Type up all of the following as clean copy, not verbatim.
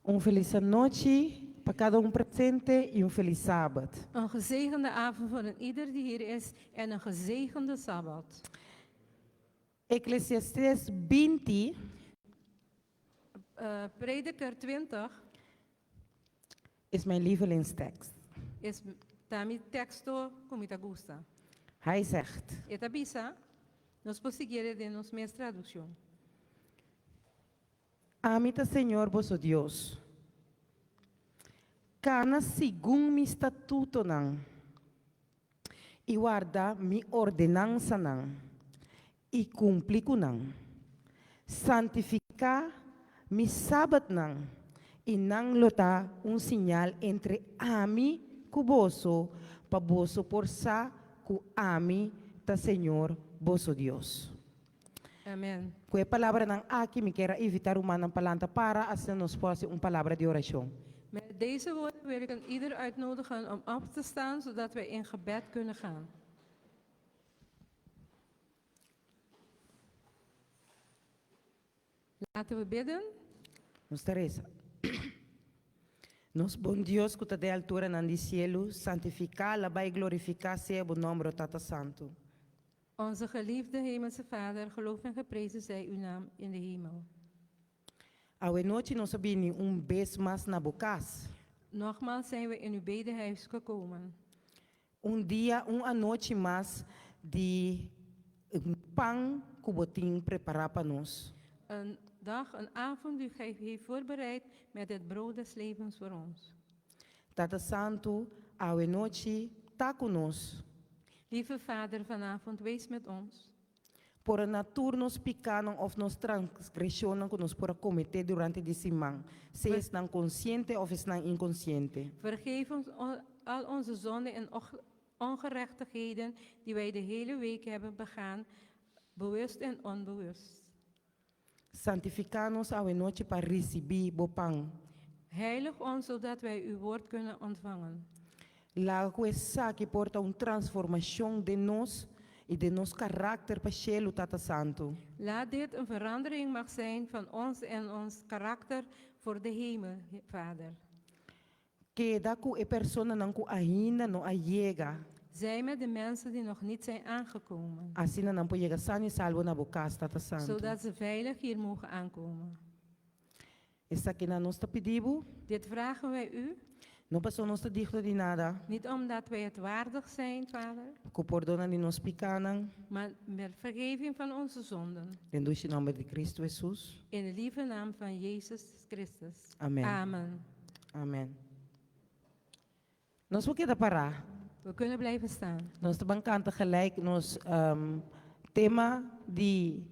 Un felis anochi pa kada un presente i un felis sabat. Een gezegende avond voor een ieder die hier is en een gezegende Sabbat. Eklesiastes 20. Prediker 20. Is mijn lievelingstekst. Is ta mi teksto ku mi ta gusta. Hij zegt. E ta bisa, Nos por siguié den nos mes tradukshon. Ami ta Señor boso Dios. Kana segun mi statutonan i warda mi ordenansanan i kumpli ku nan. Santifiká mi sabatnan i nan lo ta un siñal entre ami ku boso pa boso por sa ku ami ta Señor boso Dios. Amen. Ku e palabranan aki mi kier a invitá rumannan pa lanta para asina nos por hasi un palabra di orashon. Met deze woorden wil ik een ieder uitnodigen om op te staan zodat wij in gebed kunnen gaan. Laten we bidden. Nos ta resa. Nos bon Dios ku ta den alturanan di sielu, santifiká, alabá i glorifiká sea bo nòmber, o Tata Santu. Onze geliefde Hemelse Vader, geloofd en geprezen zij uw naam in de hemel. Awe nochi nos a bini un bes mas na bo kas. Nogmaals zijn we in uw bedehuis gekomen. Un dia, un anochi mas di pan ku bo tin prepará pa nos. Een dag, een avond die gij heeft voorbereid met het brood des levens voor ons. Tata Santu, awe nochi ta ku nos. Lieve Vader, vanavond wees met ons. Pordoná tur nos pikánan òf nos transgreshonnan ku nos por a kometé durante di siman, sea esnan konsiente òf esnan inkonsiente. Vergeef ons al onze zonden en ongerechtigheden die wij de hele week hebben begaan, bewust en onbewust. Santifiká nos awenochi pa risibí Bo pan. Heilig ons zodat wij uw woord kunnen ontvangen. Laga ku esaki por ta un transformashon den nos i den nos karakter pa shelu, Tata Santu. Laat dit een verandering mag zijn van ons en ons karakter voor de hemel, Vader. Keda ku e personanan ku ainda no a yega. Zij met de mensen die nog niet zijn aangekomen. Asina nan por yega sano i salvo na bo kas, Tata Santu. Zodat ze veilig hier mogen aankomen. Esakinan nos ta pidi bo. Dit vragen wij U. No pasobra nos ta digno di nada. Niet omdat wij het waardig zijn, Vader. Ku pordona di nos pikanan. Maar met vergeving van onze zonden. Den dushi nomber di Cristo Hesus. In de lieve naam van Jezus Christus. Amen. Amen. Amen. Nos por keda pará. We kunnen blijven staan. Nos ta ban kanta gelijk nos tema di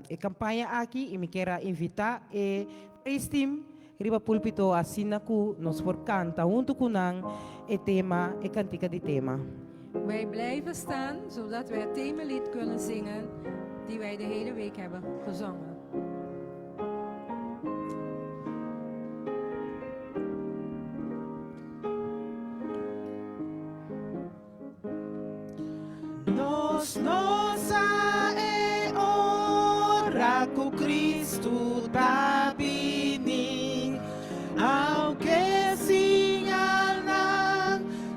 e kampaña aki i mi kier a invitá e praise team riba pulpito asina ku nos por kanta huntu ku nan e tema, e kantika di tema. Wij blijven staan zodat wij het themalied kunnen zingen die wij de hele week hebben gezongen. Nos no sa e ora ku Kristu ta bini, aunke siñalnan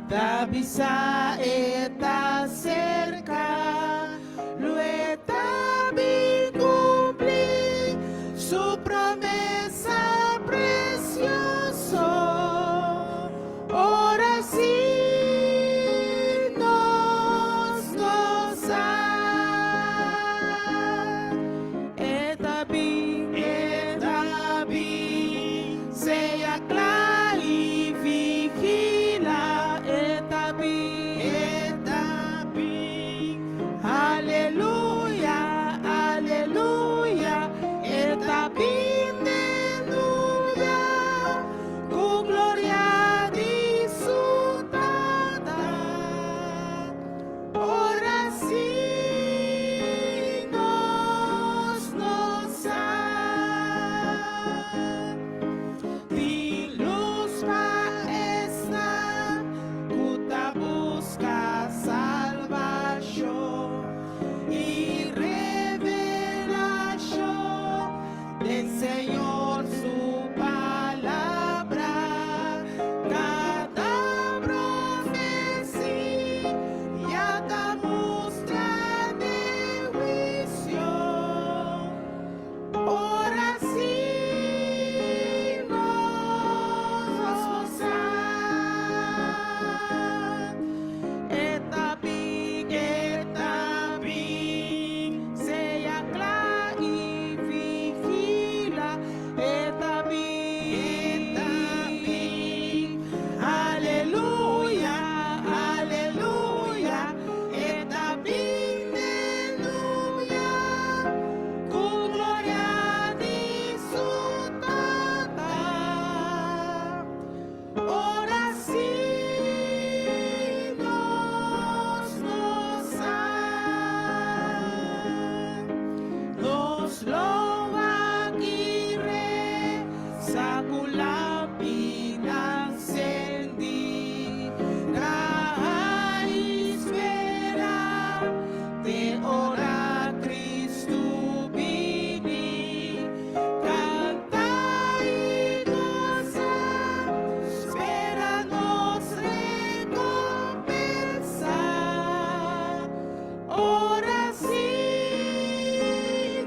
ta bisa e ta serka. Lo e ta bin kumpli su promesa presioso. Ora si nos no sa. E ta bin, e ta bin, sea kla i vigila. E ta bin, e ta bin, aleluya, aleluya. E ta bin den nubia. Ku gloria di su Tata, ora si nos no sa. Tin lus pa esnan ku ta buska salbashon. Ora si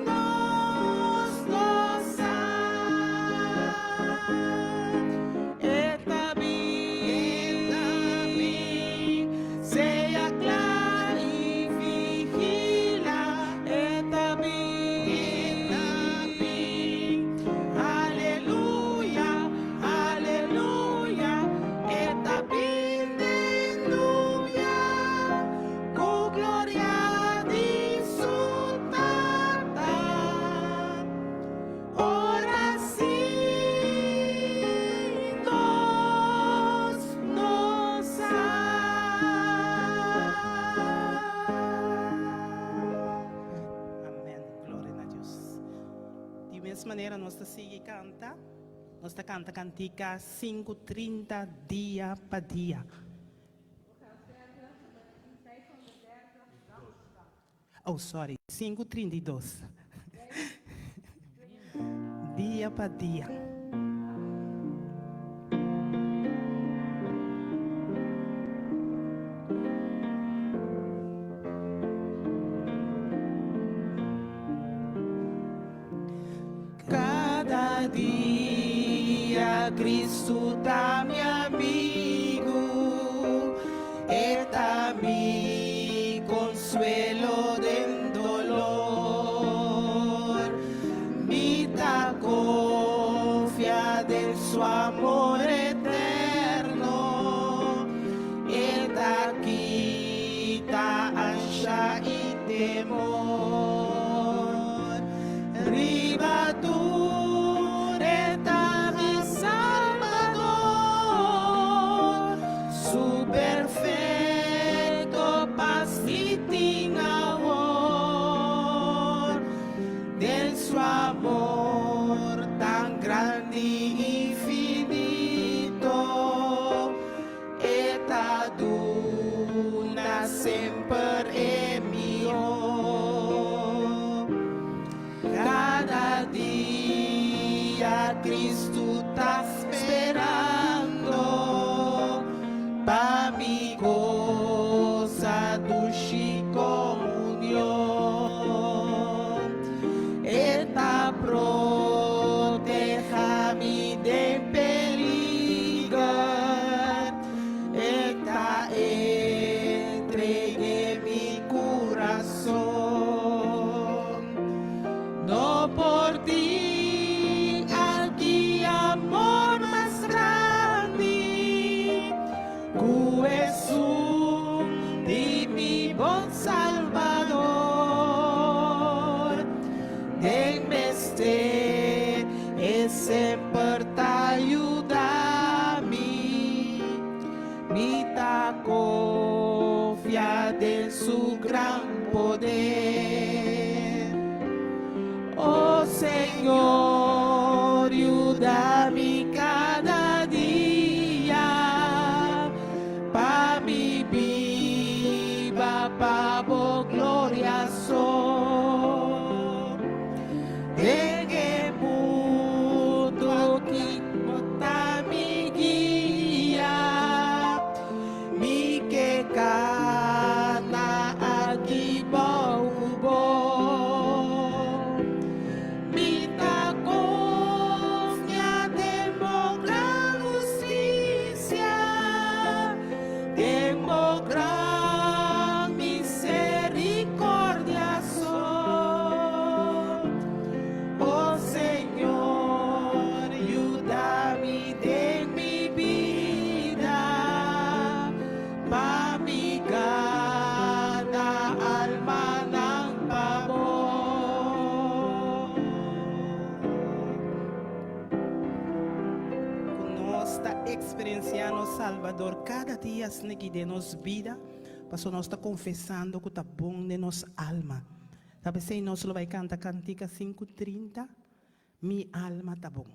nos no sa, e ta bin, sea kla i vigilá, e ta bin, aleluya, aleluya, e ta bin den nubia, ku gloria di su Tata. Ora si nos no sa. Amèn. Gloria na Dios. Di mes manera nos ta sigui kanta, nos ta kanta kantika 530 Dia pa Dia. Oh, sorry, 532. Dia pa Dia. Kada dia Kristu ta mi amigu, E ta mi konsuelo den dolor. Mi ta konfia den su amor eterno, E ta kita ansha i temor. Riba tur E ta mi Salbador, Su perfekto pas mi tin awor. Den su amor tan grandi infinito, E ta duna semper e mihó. Kada dia Kristu ta sperando pa mi gosa dushi komunion. E ta protehá mi den peliger, E ta entreg'é mi kurason. No por tin algun amor mas grandi ku esun di mi bon Salbador. Den mester E semper ta yuda mi. Mi ta konfia den su gran poder. O Señor, yuda mi kada dia pa mi biba pa bo gloria so. Den e mundu aki bo ta mi guia, mi ke kana aki bou ku bo. Mi ta konfia den bo gran hustisia, den bo gran miserikòrdia so. O Señor, yuda mi den mi bida, pa mi gana almanan pa bo. Ku nos ta eksperensiá nos Salbador kada dia sniki den nos bida, pasobra nos ta konfesando ku ta bon den nos alma. Ta p'esei nos lo bai kanta kantika 530, Mi alma ta bon.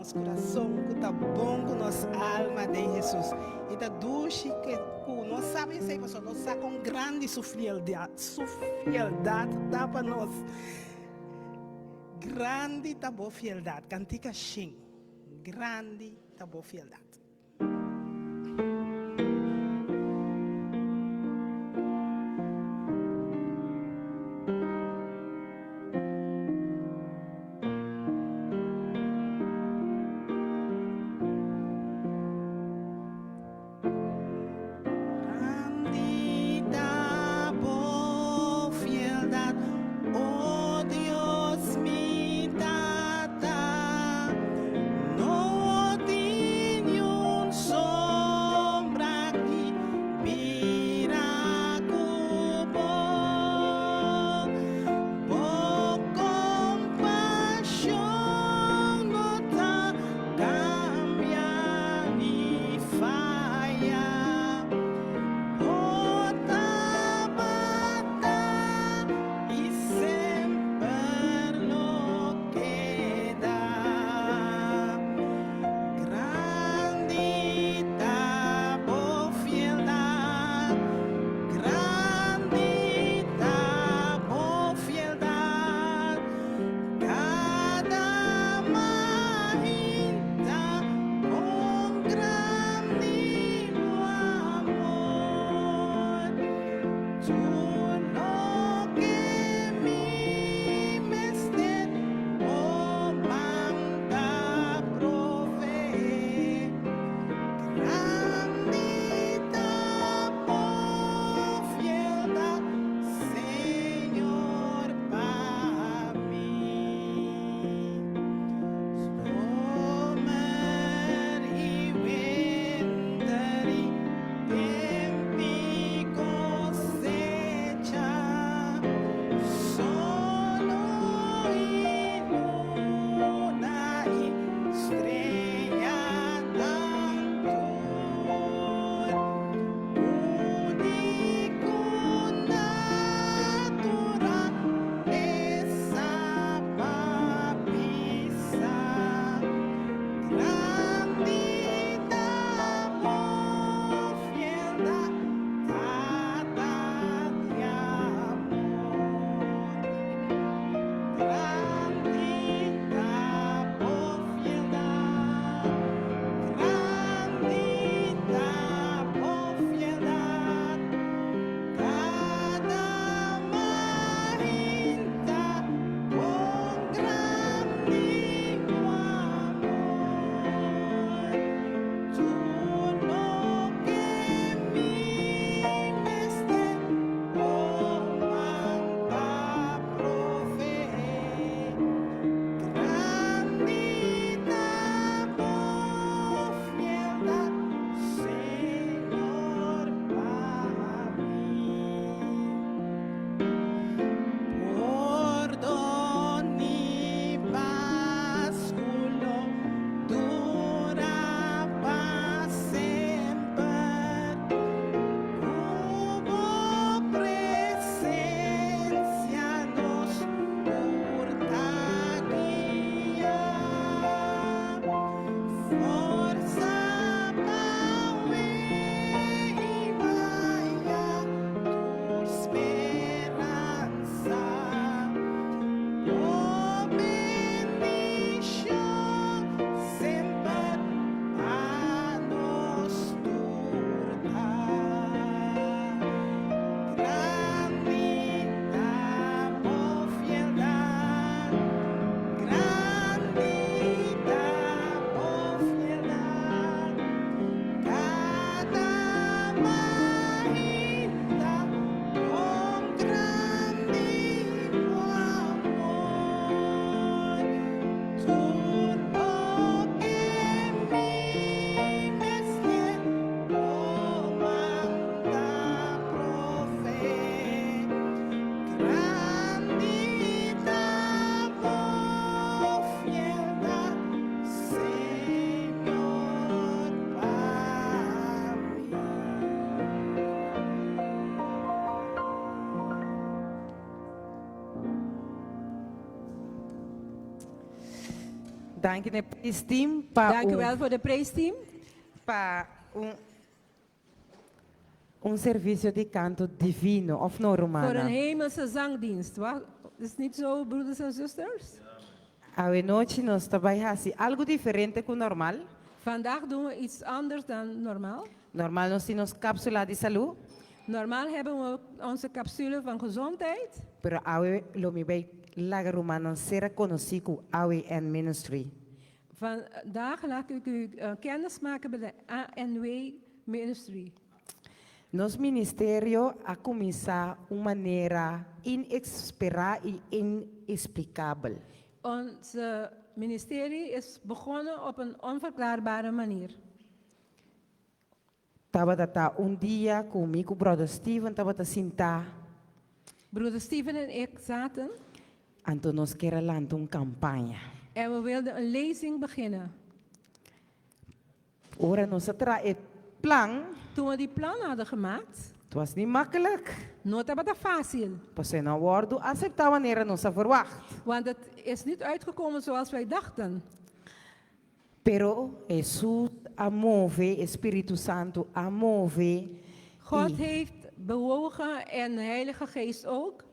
nos kurason ku ta bon ku nos alma den Hesus. I ta dushi ke ku nos sabi esei pasobra nos sa kon grandi su fieldat, su fieldat ta pa nos. Grandi ta bo fieldat. Kantika shen. Grandi ta bo fieldat. Grandi ta bo fieldat, o Dios mi Tata. No tin. Danki na e praise team pa Dank u un, wel voor de prijsteam. pa un, un servisio di kanto divino, òf no, Voor een rumannan? hemelse zangdienst. Wa- Is het niet zo, broeders en zusters? Awe nochi nos ta bai hasi algu diferente ku normal. Vandaag doen we iets anders dan normaal. Normal nos tin nos kápsula di salú, Normaal hebben we onze capsule van gezondheid. pero awe lo mi bai laga rumannan sera konosí ku AWN Ministry. Vandaag laat ik u kennis maken met de ANW Ministry. Nos ministerio a kuminsá un manera inesperá i ineksplikabel. Ons ministerie is begonnen op een onverklaarbare manier. Tabata ta un dia ku mi ku Brother Steven tabata sintá, Broeder Steven en ik zaten anto nos kier a lanta un kampaña. en we wilden een lezing beginnen. Ora nos a traha e plan, Toen we die plan hadden gemaakt, it was ni makkelijk, no tabata fásil, pasobra no a wòrdu aseptá manera nos a verwagt. want het is niet uitgekomen zoals wij dachten. Pero Hesus a move, e Spiritu Santu a move. God i, heeft bewogen en de Heilige Geest ook.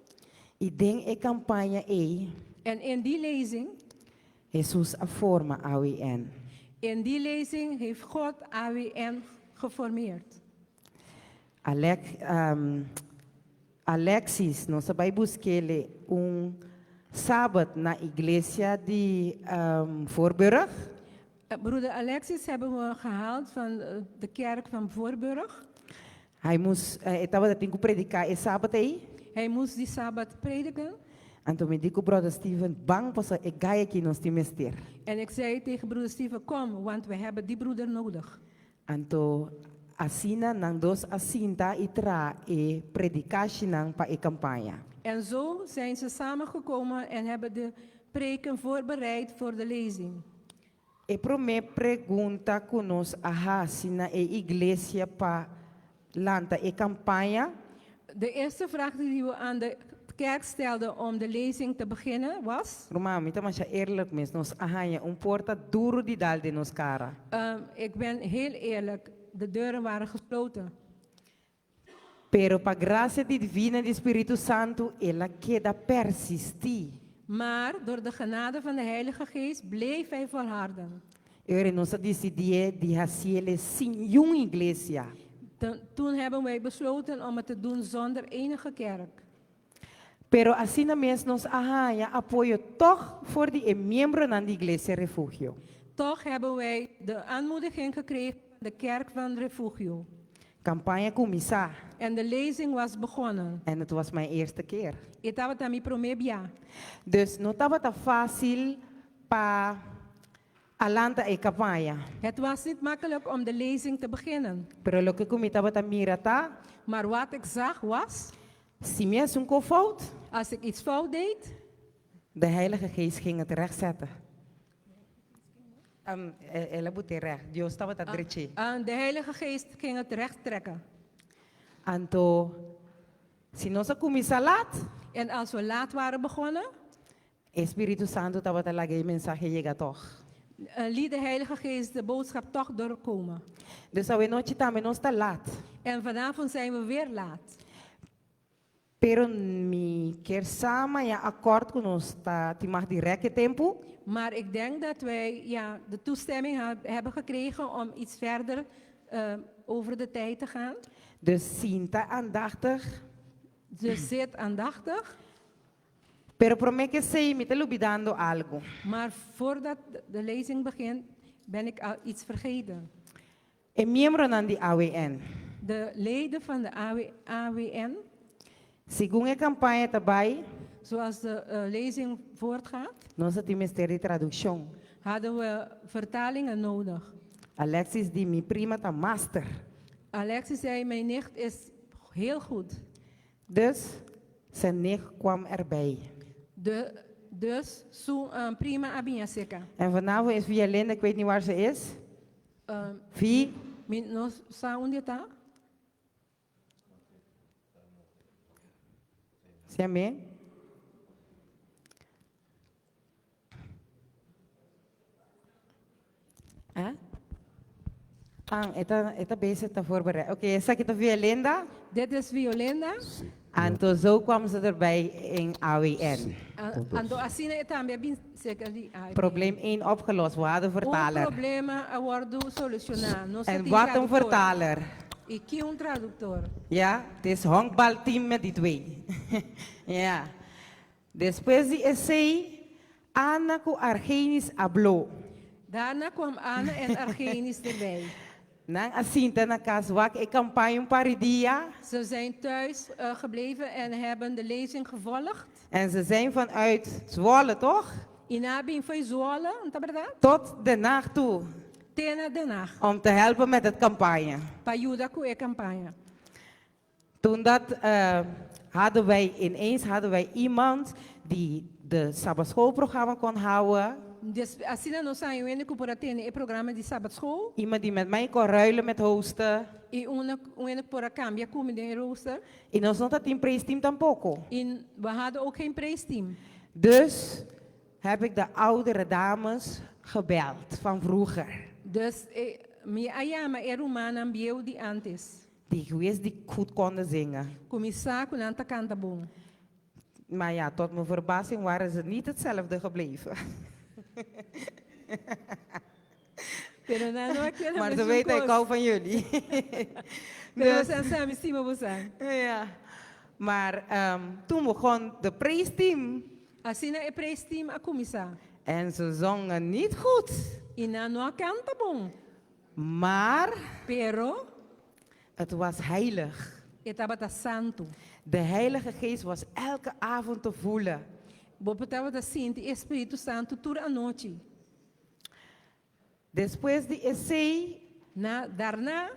i den e kampaña ei, En in die lezing, Hesus a forma AWN. in die lezing heeft God AWN geformeerd. Alec, um, Alexis, nos a bai buskele un sabat na iglesia di um, Voorburg. Broeder Alexis hebben we gehaald van de kerk van Voorburg. Hij moest, e tabata tin ku prediká e sabat ei. Hij moest die Sabbat prediken. Anto mi di ku brother Steven, ban paso e gai aki nos tin mester. En ik zei tegen broeder Steven, kom, want we hebben die broeder nodig. Anto asina nan dos a sinta i traha e predikashinan pa e kampaña. En zo zijn ze samengekomen en hebben de preken voorbereid voor de lezing. E promé pregunta ku nos a hasi na e iglesia pa lanta e kampaña. De eerste vraag die we aan de kerk stelden om de lezing te beginnen was... Ruman, mi ta masha eerlijk mes, nos a haña un porta duru di dal den nos kara. Ik ben heel eerlijk, de deuren waren gesloten. Pero pa grasia divina di Spiritu Santu el a keda persistí. Maar door de genade van de Heilige Geest bleef hij volharden. E ora nos a disidí di hasié sin niun iglesia. Toen hebben wij besloten om het te doen zonder enige kerk. Pero asina mes nos a haña apoyo tòg for di e miembronan di Iglesia Refugio. Toch hebben wij de aanmoediging gekregen van de kerk van Refugio. Campaña cuminsa. En de lezing was begonnen. En het was mijn eerste keer. E tabata mi promé bia. Dus no tabata fácil pa a lanta e campaña. Het was niet makkelijk om de lezing te beginnen. Pero loke cu mi tabata mira ta, Maar wat ik zag was, si mi haci un cos fout, als ik iets fout deed, de Heilige Geest ging het rechtzetten. El a bot'é recht. Dios tabata drech'é. De Heilige Geest ging het recht trekken. Anto, si nos a cuminsa laat, En als we laat waren begonnen, e Spiritu Santo tabata laga e mensahe yega tog. Liet de Heilige Geest de boodschap toch doorkomen. Dus awenochi tambe nos ta laat. En vanavond zijn we weer laat. Pero mi kier sa maña akort ku nos ta tin mag di rek e tempu. Maar ik denk dat wij ja, de toestemming hebben gekregen om iets verder over de tijd te gaan. Dus sinta aandachtig. Dus zit aandachtig. Pero promé ku esei mi ta lubidando algu. Maar voordat de lezing begint, ben ik al iets vergeten. E miembronan di AWN. De leden van de AWN, Segun e kampaña ta bai, zoals de lezing voortgaat, nos a tin mester di tradukshon. hadden we vertalingen nodig. Alexis di mi prima ta master. Alexis zei, mijn nicht is heel goed. Dus zijn nicht kwam erbij. De, dus su prima a bin aserka. En vanavond is Via Linda, ik weet niet waar ze is. Vi? Mi no sa unda e ta? Si amén. Ah? Ah, e ta, e ta bezig te voorbereiden. Oké, esaki ta Violinda. Dit is Violinda. Anto zo kwam ze erbij in AWN. Anto asina e tambe a bin serka di AWN. Probleem 1 opgelost, we hadden Un vertaler. problema a wòrdu solushoná. Nos En tin wat een traduktor. vertaler. I ki un traduktor. Ja, het is honkbalteam met die twee. Ja. Despues di esei, Ana ku Argenis a blo. Daarna kwam Ana en Argenis erbij. Nan a sinta na kas wak e kampaña un par di dia. Ze zijn thuis gebleven en hebben de lezing gevolgd. En ze zijn vanuit Zwolle, toch? I nan a bin fo'i Zwolle, no ta bèrdat? Tot Den Haag toe. Te na Den Haag. Om te helpen met het campagne. Pa yuda ku e kampaña. Toen dat hadden wij ineens hadden wij iemand die de Sabbatschoolprogramma kon houden. Des, asina nos a haña un hende ku por a tene e programa di Sabbatschool. Iemand die met mij kon ruilen met hosten. I un un hende ku por a kambia ku mi den e rooster. Y nos no tatin prijsteam tampoco. I we hadden ook geen prijsteam. Dus heb ik de oudere dames gebeld van vroeger. Dus e, mi a yama e rumannan bieu di ántes. Die geweest die goed konden zingen. Ku mi sa ku nan ta kanta bon. Maar ja, tot mijn verbazing waren ze niet hetzelfde gebleven. Pero nan no a keda Maar ze mesun weten, ik kos. hou van jullie. Pero Dus, nan sa mi stima boso. ja. Maar toen begon de prijsteam. Asina e prijsteam a kuminsá. En ze zongen niet goed. I nan no a kanta bon. Maar Pero het was heilig. e tabata santu. De Heilige Geest was elke avond te voelen. Bo por tabata sinti e Spiritu Santu tur anochi. Despues di esei. Na daarna.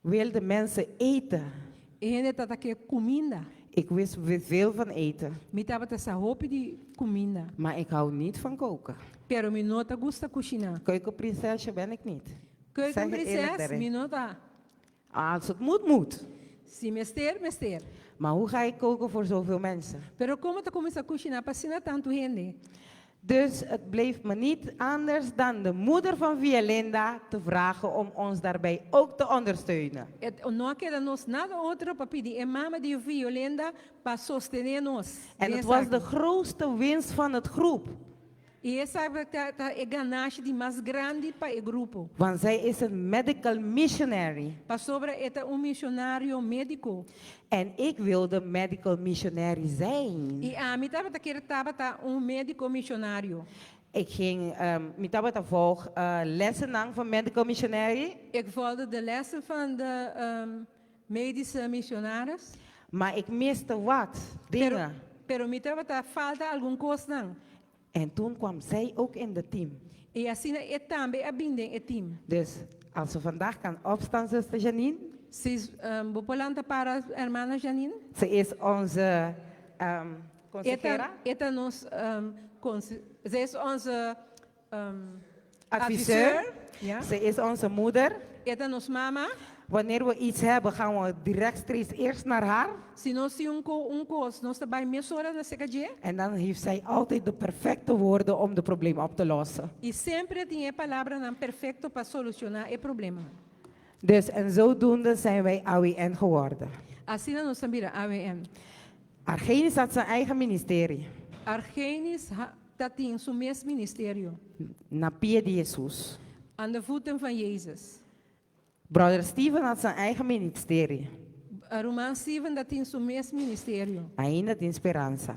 Wilden mensen eten. E hende tabata ke kuminda. Ik wist veel van eten. Mi tabata sa hopi di kuminda. Maar ik hou niet van koken. Pero mi no ta gusta kushiná. Keukenprinsesje ben ik niet. Zeg het eerlijk Keukenprinses daarin. mi no ta. Als het moet, moet. Si mester, mester. Maar hoe ga ik koken voor zoveel mensen? Pero kon mi ta kuminsá kushiná pa asina tantu hende? Dus het bleef me niet anders dan de moeder van Violinda te vragen om ons daarbij ook te ondersteunen. Et no a keda nos nada otro pa pidi e mama di Violinda pa sostené nos. En het was de grootste winst van het groep. I esaki ta ta e ganashi di mas grandi pa e grupo. Want zij is een medical missionary. Pasobra e ta un mishonario médiko. En ik wilde medical missionary zijn. I ami tabata kier tabata un médiko mishonario. Ik ging, mi tabata volg lessennan van medical missionary. Ik volgde de lessen van de medische missionaris. Maar ik miste wat Pero, dingen. pero mi tabata falta algun kosnan. En toen kwam zij ook in het team. I asina e tambe a bin den e team. Dus als ze vandaag kan opstaan, zuster Janine. Si bo por lanta para, hermana Janine. Ze is onze consejera. E ta nos, ze is onze adviseur. adviseur. Ja. Ze is onze moeder. E ta nos mama. Wanneer we iets hebben, gaan we rechtstreeks eerst naar haar. Si nos tin un ko un kos, nos ta bai mesora na seka dje. En dan heeft zij altijd de perfecte woorden om de probleem op te lossen. I semper e tin e palabranan perfekto pa solushoná e problema. Dus en zodoende zijn wij AWN geworden. Asina nos a bira AWN. Argenis had zijn eigen ministerie. Argenis ta tin su mes ministerio. Na pia di Jesus. Aan de voeten van Jezus. Brother Steven had zijn eigen ministerie. Ruman Steven ta tin su mes ministerio. Ainda tin speransa.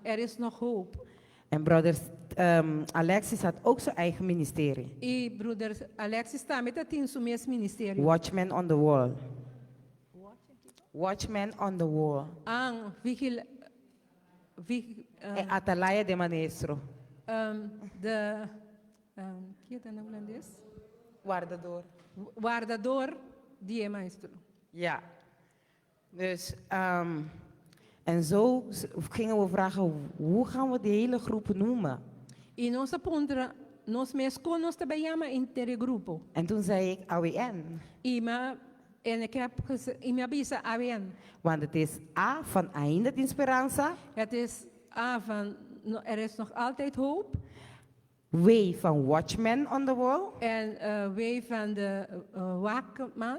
Er is nog hoop. En brother Alexis had ook zijn eigen ministerie. I broeder Alexis tambe ta tin su mes ministerio. Watchman on the Wall. Watchman on the Wall. Aan vigil, vig, E Atalaya de Maestro. De, ki ta na hulandes? Wardador. Wardador di e maestro. Ja. Dus, en zo gingen we vragen, hoe gaan we die hele groep noemen? I nos a puntra nos mes kon nos ta bai yama henter e grupo. En toen zei ik AWN. I mi en ik heb geze, i mi a bisa AWN. Want het is A van Ainda tin Speransa. Het is A van no, er is nog altijd hoop. W van Watchman on the Wall. En W van de Waakman.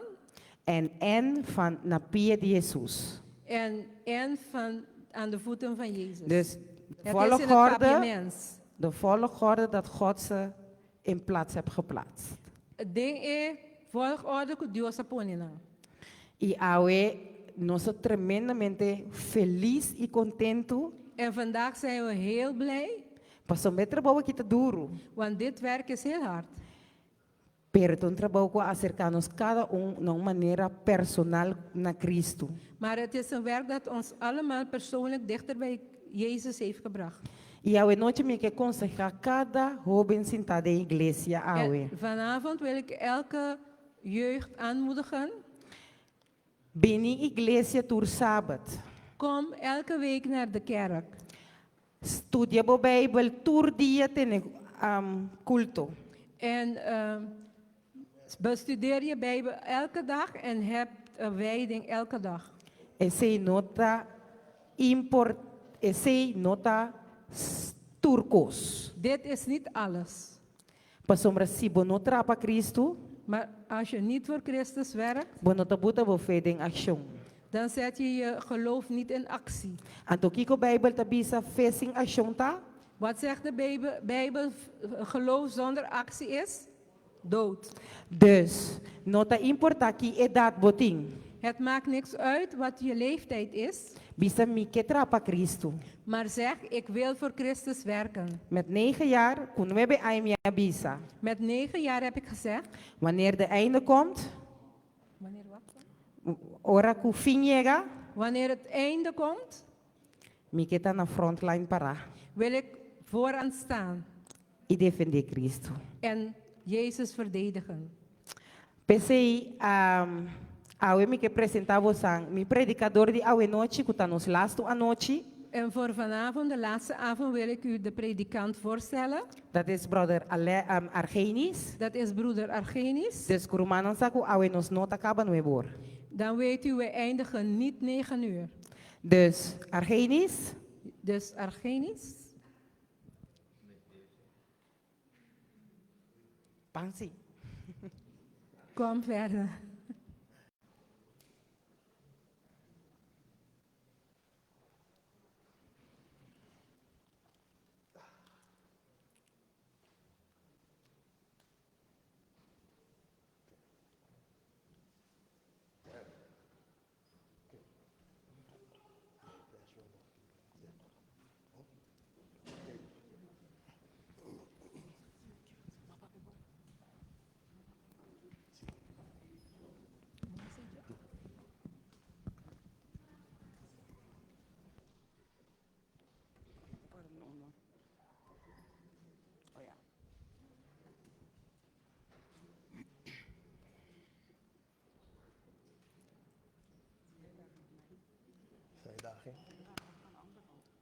En N van na pia di Hesus. En N van aan de voeten van Jezus. Dus de Het is in het volgorde, Papiaments. de volgorde dat God ze in plaats hebt geplaatst. Den e volgorde ku Dios a pone nan. I awe nos ta tremendamente felis i kontentu. En vandaag zijn we heel blij. Pasobra e trabou aki ta duru. Want dit werk is heel hard. Pero ta un trabou ku a aserká nos kada un na un manera personal na Kristu. Maar het is een werk dat ons allemaal persoonlijk dichter bij Jezus heeft gebracht. I awe nochi mi ke konsehá kada hóben sintá den iglesia awe. En vanavond wil ik elke jeugd aanmoedigen. Bini iglesia tur sabat. Kom elke week naar de kerk. Studia bo Bijbel tur dia tene kulto. En bestudeer je Bijbel elke dag en heb een wijding elke dag. Esei no ta import, esei no ta tur kos. Dit is niet alles. Pasobra si bo no traha pa Cristo, Maar als je niet voor Christus werkt, bo no ta buta bo fe den akshon. Dan zet je je geloof niet in actie. Anto kiko Bijbel ta bisa fe sin akshon ta? Wat zegt de Bijbel? Bijbel, geloof zonder actie is dood. Dus, no ta importa ki edat bo tin. Het maakt niks uit wat je leeftijd is. Bisa mi ke traha pa Cristo. Maar zeg, ik wil voor Christus werken. Met negen jaar, ku nuebe aña mi a bisa. Met 9 jaar heb ik gezegd. Wanneer de einde komt, Wanneer wat? Ora ku fin yega, Wanneer het einde komt, mi ke ta na frontline para wil ik vooraan staan i defendé Cristo. en Jezus verdedigen. P'esei, awe mi ke presentá bosan mi predikador di awe nochi, ku ta nos lastu anochi. En voor vanavond, de laatste avond, wil ik u de predikant voorstellen. Dat is brother Ale, Argenis. Dat is broeder Argenis. Dus ku rumannan sa ku awe nos no ta kaba nuebor. Dan weet u, we eindigen niet 9 uur. Dus Argenis. Dus Argenis. Pansi. Kom verder. Zijn dag, hè?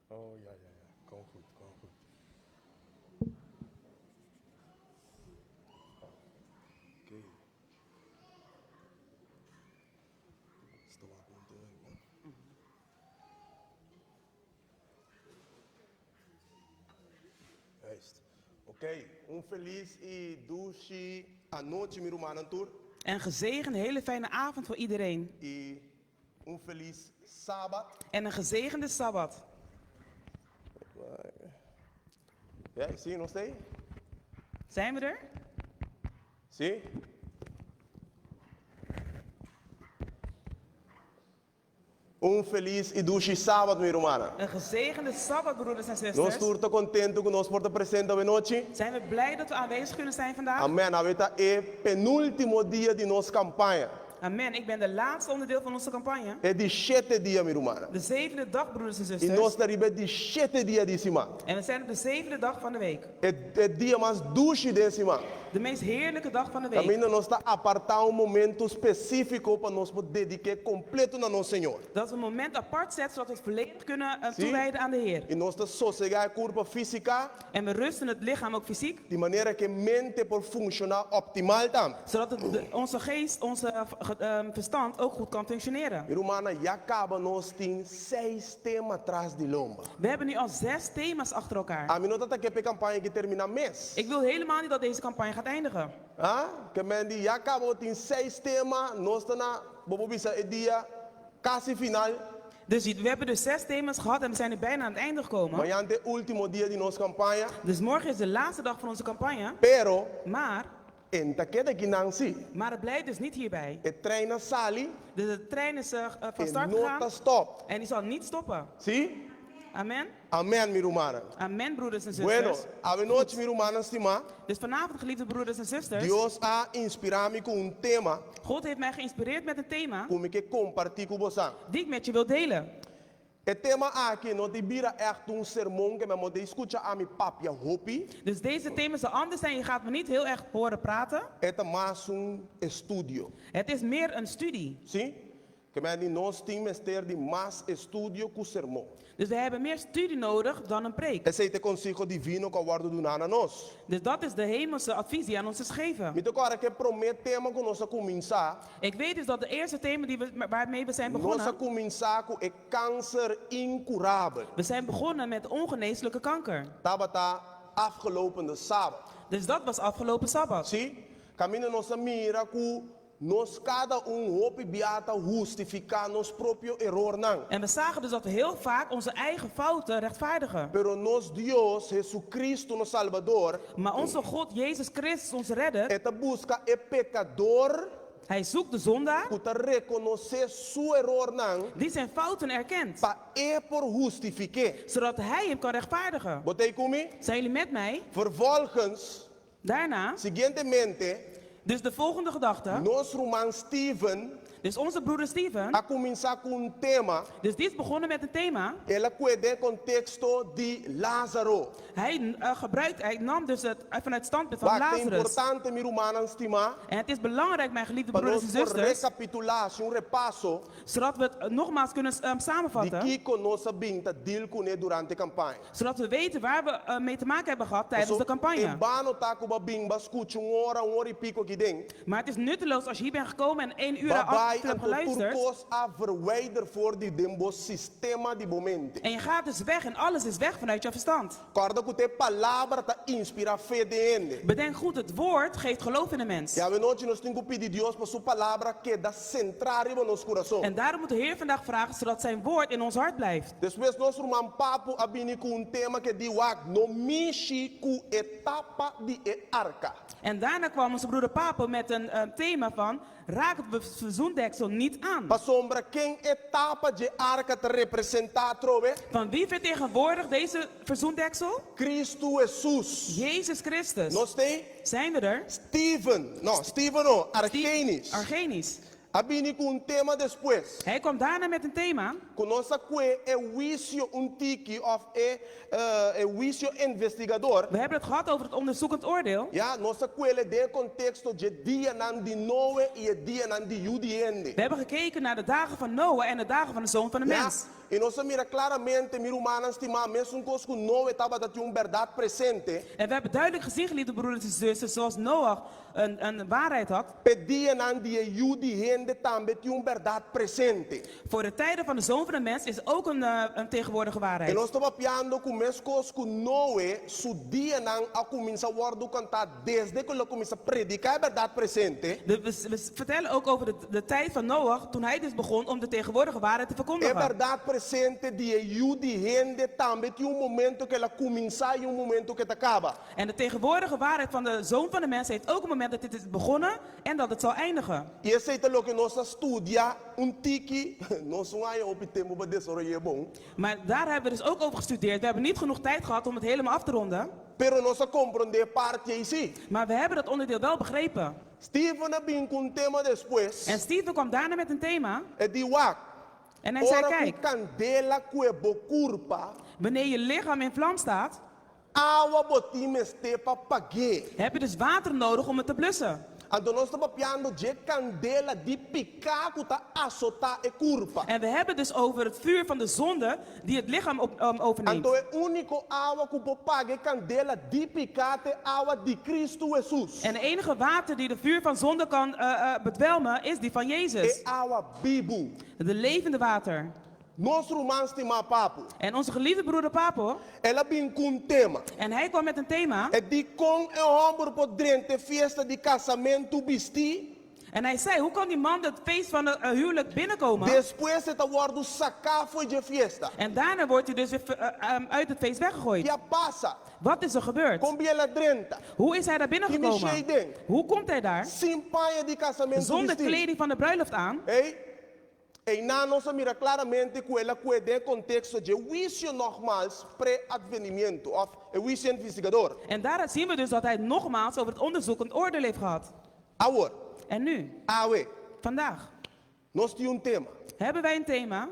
Oh, ja, ja, ja. Kom goed, kom goed. Oké. Sto a punto, hè? Juist. Oké, un felis i dushi anochi mi rumannan tur. Een gezegende, hele fijne avond voor iedereen. I un felis sabat. En een gezegende sabbat. Ja, si, nos t'ei? Zijn we er? Si? Un felis i dushi sabat, mi rumannan. Een gezegende sabbat, broeders en Nos zusters. tur ta kontentu ku nos por ta presente awenochi. Zijn we blij dat we aanwezig kunnen zijn vandaag? Amen. Awe ta e penúltimo dia di nos kampaña. Amen. Ik ben de laatste onderdeel van onze campagne. E di shete dia, mi rumannan. De zevende dag, broeders en I zusters. nos ta riba di shete dia di siman. En we zijn op de zevende dag van de week. E, e dia mas dushi den siman. De meest heerlijke dag van de week. Kaminda nos ta apartá un momento spesífiko pa nos por dedik'é kompleto na nos Señor. Dat we een moment apart zetten zodat we het volledig kunnen Sí. toewijden aan de Heer. I nos ta sosegá e kurpa físika En we rusten het lichaam ook fysiek, di manera ku e mente por funshoná optimal tambe. zodat het onze geest, onze verstand ook goed kan functioneren. Mi rumannan, ya kaba nos tin seis tema tras di lomba. We hebben nu al zes thema's achter elkaar. Ami no ta ke p'e kampaña aki terminá mes. Ik wil helemaal niet dat deze campagne gaat eindigen. Ah, ke men di ya kaba bo tin seis tema, nos ta na, bo por bisa e dia kasi final. Dus we hebben dus zes thema's gehad en we zijn nu bijna aan het einde gekomen. Mañan ta e último dia di nos kampaña. Dus morgen is de laatste dag van onze campagne. Pero, Maar, e n' ta keda akinan sí. maar het blijft dus niet hierbij. E trein a sali. Dus de trein is van E start no ta gegaan stop. en die zal niet stoppen. Sí? Amen. Amen, mi rumannan. Amen, broeders en Bueno, zusters. awenochi, mi rumannan stimá. Dus vanavond, geliefde broeders en zusters. Dios a inspirá mi ku un tema. God heeft mij geïnspireerd met een thema. Ku mi ke kompartí ku bosan. Die ik met je wil delen. E tema aki no ta bira ègt un sermon ke men bo ta skucha ami papia hopi. Dus deze thema zal anders zijn. Je gaat me niet heel erg horen praten. E ta mas un estudio. Het is meer een studie. Sí? Ke men di nos tin mester di mas estudio ku sermon. Dus we hebben meer studie nodig dan een preek. Esei ta e konseho divino ku a wòrdu duná na nos. Dus dat is de hemelse advies die aan ons is gegeven. Mi ta kòrda ku e promé tema ku nos a kuminsá. Ik weet dus dat de eerste thema die we, waarmee we zijn Nos a begonnen. kuminsá ku e kanser inkurabel. We zijn begonnen met ongeneeslijke kanker. Tabata afgelopende sabat. Dus dat was afgelopen sabbat. Sí, kaminda nos a mira ku nos kada un hopi bia ta hustifiká nos propio erornan. En we zagen dus dat we heel vaak onze eigen fouten rechtvaardigen. Pero nos Dios, Jesucristo nos Salbador, Maar onze God, Jezus Christus, onze redder, e ta buska e pekador hij zoekt de zondaar ku ta rekonosé su erornan die zijn fouten erkent, pa e por hustifik'é. zodat hij hem kan rechtvaardigen. Bo t'ei ku mi? Zijn jullie met mij? Vervolgens, Daarna, siguientemente, dus de volgende gedachte, nos ruman Steven dus onze broeder Steven, a kuminsá ku un tema. dus die is begonnen met een thema. El a kue den konteksto di Lázaro. Hij eh, gebruikt, hij nam dus het eh, vanuit het standpunt van Wak, ta Lazarus. importante, mi rumannan stimá, En het is belangrijk, mijn geliefde pa broeders nos en por zusters, rekapitulá, hasi un repaso zodat we het eh, nogmaals kunnen di samenvatten, kiko nos a bin ta deal kuné durante e kampaña. zodat we weten waar we mee te maken hebben gehad tijdens de Paso, campagne. En vano ta ku bo a bin, bo a skucha un ora, un ora i piko aki den. Maar het is nutteloos als je hier bent gekomen en één uur Bo a achter bai hebt anto tur geluisterd. kos a verwijder for di den bo sistema di bo mente. En je gaat dus weg en alles is weg vanuit jouw verstand. Kòrda ku ta e palabra ta inspirá fe den hende. Bedenk goed, het woord geeft geloof in de mens. I awenochi nos tin ku pidi Dios pa su palabra keda sentrá riba nos kurason. En daarom moet de Heer vandaag vragen, zodat zijn woord in ons hart blijft. Despues nos ruman Papu a bini ku un tema ku di wak no mishi ku e tapa di e arka. En daarna kwam onze broeder Papo met een eh, thema van, raak het verzoendeksel niet aan. Pasobra ken e tapa dje arka ta representá atrobe? Van wie vertegenwoordigt deze verzoendeksel? Kristu Hesus. Jezus Christus. Nos t'ei? Zijn we er? Steven, no, Steven no, Argenis. Argenis. A bini ku un tema despues. Hij kwam daarna met een thema. Ku nos a kue e huisio un tiki òf e e huisio investigador. We hebben het gehad over het onderzoekend oordeel. Ya, nos a kuele den e konteksto dje dianan di Noe i e dianan di Yu di Hende. We hebben gekeken naar de dagen van Noah en de dagen van de Zoon van de Ya, Mens. i nos a mira klaramente, mi rumannan stimá, mesun kos ku Noe tabata tin un bèrdat presente. En we hebben duidelijk gezien, geliefde broeders en zussen, zoals Noach een, een waarheid had. P'e dianan di e Yu di Hende tambe tin un bèrdat presente. Voor de tijden van de Zoon van de Mens is ook een, eh, een tegenwoordige I waarheid. nos ta papiando ku meskos ku Noe su dianan a kuminsá wòrdu kontá desde ku el a kuminsá prediká e bèrdat presente. De, we, we vertellen ook over de, de tijd van Noach, toen hij dus begon om de tegenwoordige waarheid te E verkondigen. bèrdat presente di e Yu di Hende tambe tin un momento ku el a kuminsá i un momento ku e ta kaba. En de tegenwoordige waarheid van de Zoon van de Mens heeft ook een moment dat dit is begonnen en dat het zal eindigen. I esei ta loke nos a studia un tiki, nos no haña hopi tempu pa desaroy'é bon. Maar daar hebben we dus ook over gestudeerd. We hebben niet genoeg tijd gehad om het helemaal af te ronden. Pero nos a komprondé e parti ei sí. Maar we hebben dat onderdeel wel begrepen. Steven a bin ku un tema despues. En Steven kwam daarna met een thema. E di wak, En hij zei, ora ku kijk, kandela kue bo kurpa, wanneer je lichaam in vlam staat, Awa bo tin mester pa pag'é. Heb je dus water nodig om het te blussen. Anto nos ta papiando dje kandela di piká ku ta asotá e kurpa. En we hebben het dus over het vuur van de zonde die het lichaam op, overneemt. Anto e úniko awa ku por paga e kandela di piká ta e awa di Kristu Hesus. En de enige water die de vuur van zonde kan bedwelmen is die van Jezus. E awa bibu. De levende water. Nos ruman stimá Papo. En onze geliefde broeder Papo. El a bin ku un tema. En hij kwam met een thema. E di kon e hòmber por drenta e fiesta di kasamentu bistí. En hij zei, hoe kan die man het feest van het huwelijk binnenkomen? Despues e ta wòrdu saká fo'i dje fiesta. En daarna wordt hij dus weer uit het feest weggegooid. Ki a pasa? Wat is er gebeurd? Kon bi el a drenta? Hoe is hij daar binnengekomen? Ki mishi ei den? Hoe komt hij daar? Sin paña di kasamentu Zonder bistí. kleding van de bruiloft aan. Ei, einan nos a mira klaramente ku el a kue den e konteksto dje huisio nogmaals pre-advenimiento òf e huisio investigador. En daaruit zien we dus dat hij nogmaals over het onderzoekend oordeel heeft gehad. Awor, En nu, awe, vandaag, nos tin un tema. hebben wij een thema.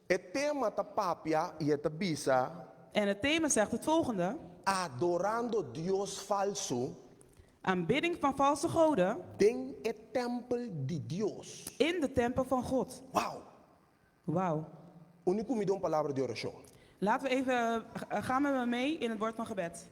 E tema ta papia i e ta bisa. En het thema zegt het volgende. Adorando Dios falsu. Aanbidding van valse goden. Den e tèmpel di Dios. In de tempel van God. Wow! Wauw. Uni ku mi den un palabra di orashon. Laten we even, ga met me mee in het woord van gebed.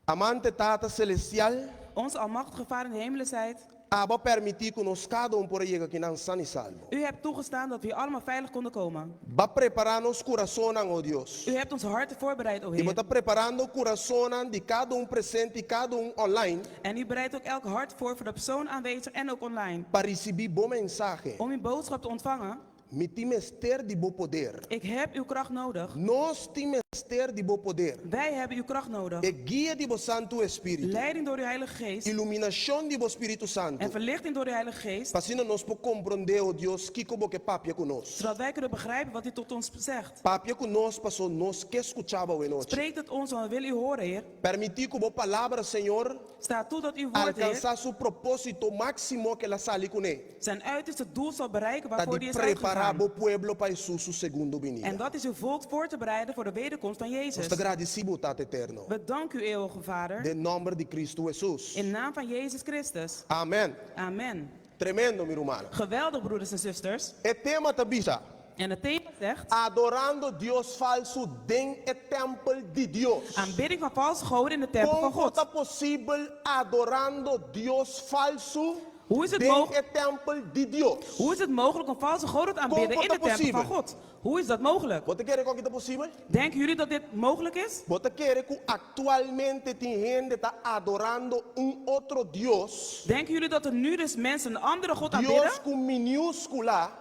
Amante Tata Celestial. Onze almachtige Vader in de hemelen zijt. Abo a permití ku nos kada un por a yega akinan san i salvo. U hebt toegestaan dat we hier allemaal veilig konden komen. Bo a prepará nos kurasonnan, o Dios. U hebt onze harten voorbereid, o I bo Heer. ta preparando kurasonnan di kada un presente i kada un online. En u bereidt ook elk hart voor voor de persoon aanwezig en ook online. Pa risibí bo mensahe. Om uw boodschap te ontvangen. Mi tin mester di bo poder. Ik heb uw kracht nodig. Nos tin mester di bo poder. Wij hebben uw kracht nodig. E guia di bo Santu Espíritu. Leiding door uw Heilige Geest. Iluminashon di bo Spiritu Santu. En verlichting door uw Heilige Geest. Pa asina nos por komprondé, o Dios, kiko bo ke papia ku nos. Zodat wij kunnen begrijpen wat u tot ons zegt. Papia ku nos paso nos ke skuchá bo awe nochi. Spreek tot ons, want we willen u horen, Heer. Permití ku bo palabra, Señor. Sta toe dat uw woord, Heer. Alkansá su propósito máksimo ku el a sali kuné. Zijn uiterste doel zal bereiken Ta waarvoor di die is prepará uitgegaan. bo pueblo pa Hesus su segundo binida. En dat is uw volk voor te bereiden voor de wederkomst van Nos Jezus. ta gradisí bo, Tata Eterno. We danken u, eeuwige Vader. Den nòmber di Kristu Hesus. In naam van Jezus Christus. Amen. Amen. Tremendo, mi rumannan. Geweldig, broeders en zusters. E tema ta bisa. En het thema zegt. Adorando Dios falsu den e tèmpel di Dios. Aanbidding van valse goden in de tempel van Kon God. ta posibel adorando Dios falsu Hoe is het den mogelijk? e tèmpel di Dios? Hoe is het mogelijk om valse goden te aanbidden Kon in de ta tempel van posibel? God? Hoe is dat mogelijk? Bo ta kere ku aki ta posibel? Denken jullie dat dit mogelijk is? Bo ta kere ku aktualmente tin hende ta adorando un otro Dios? Denken jullie dat er nu dus mensen een andere God aanbidden? Dios ku minúskula,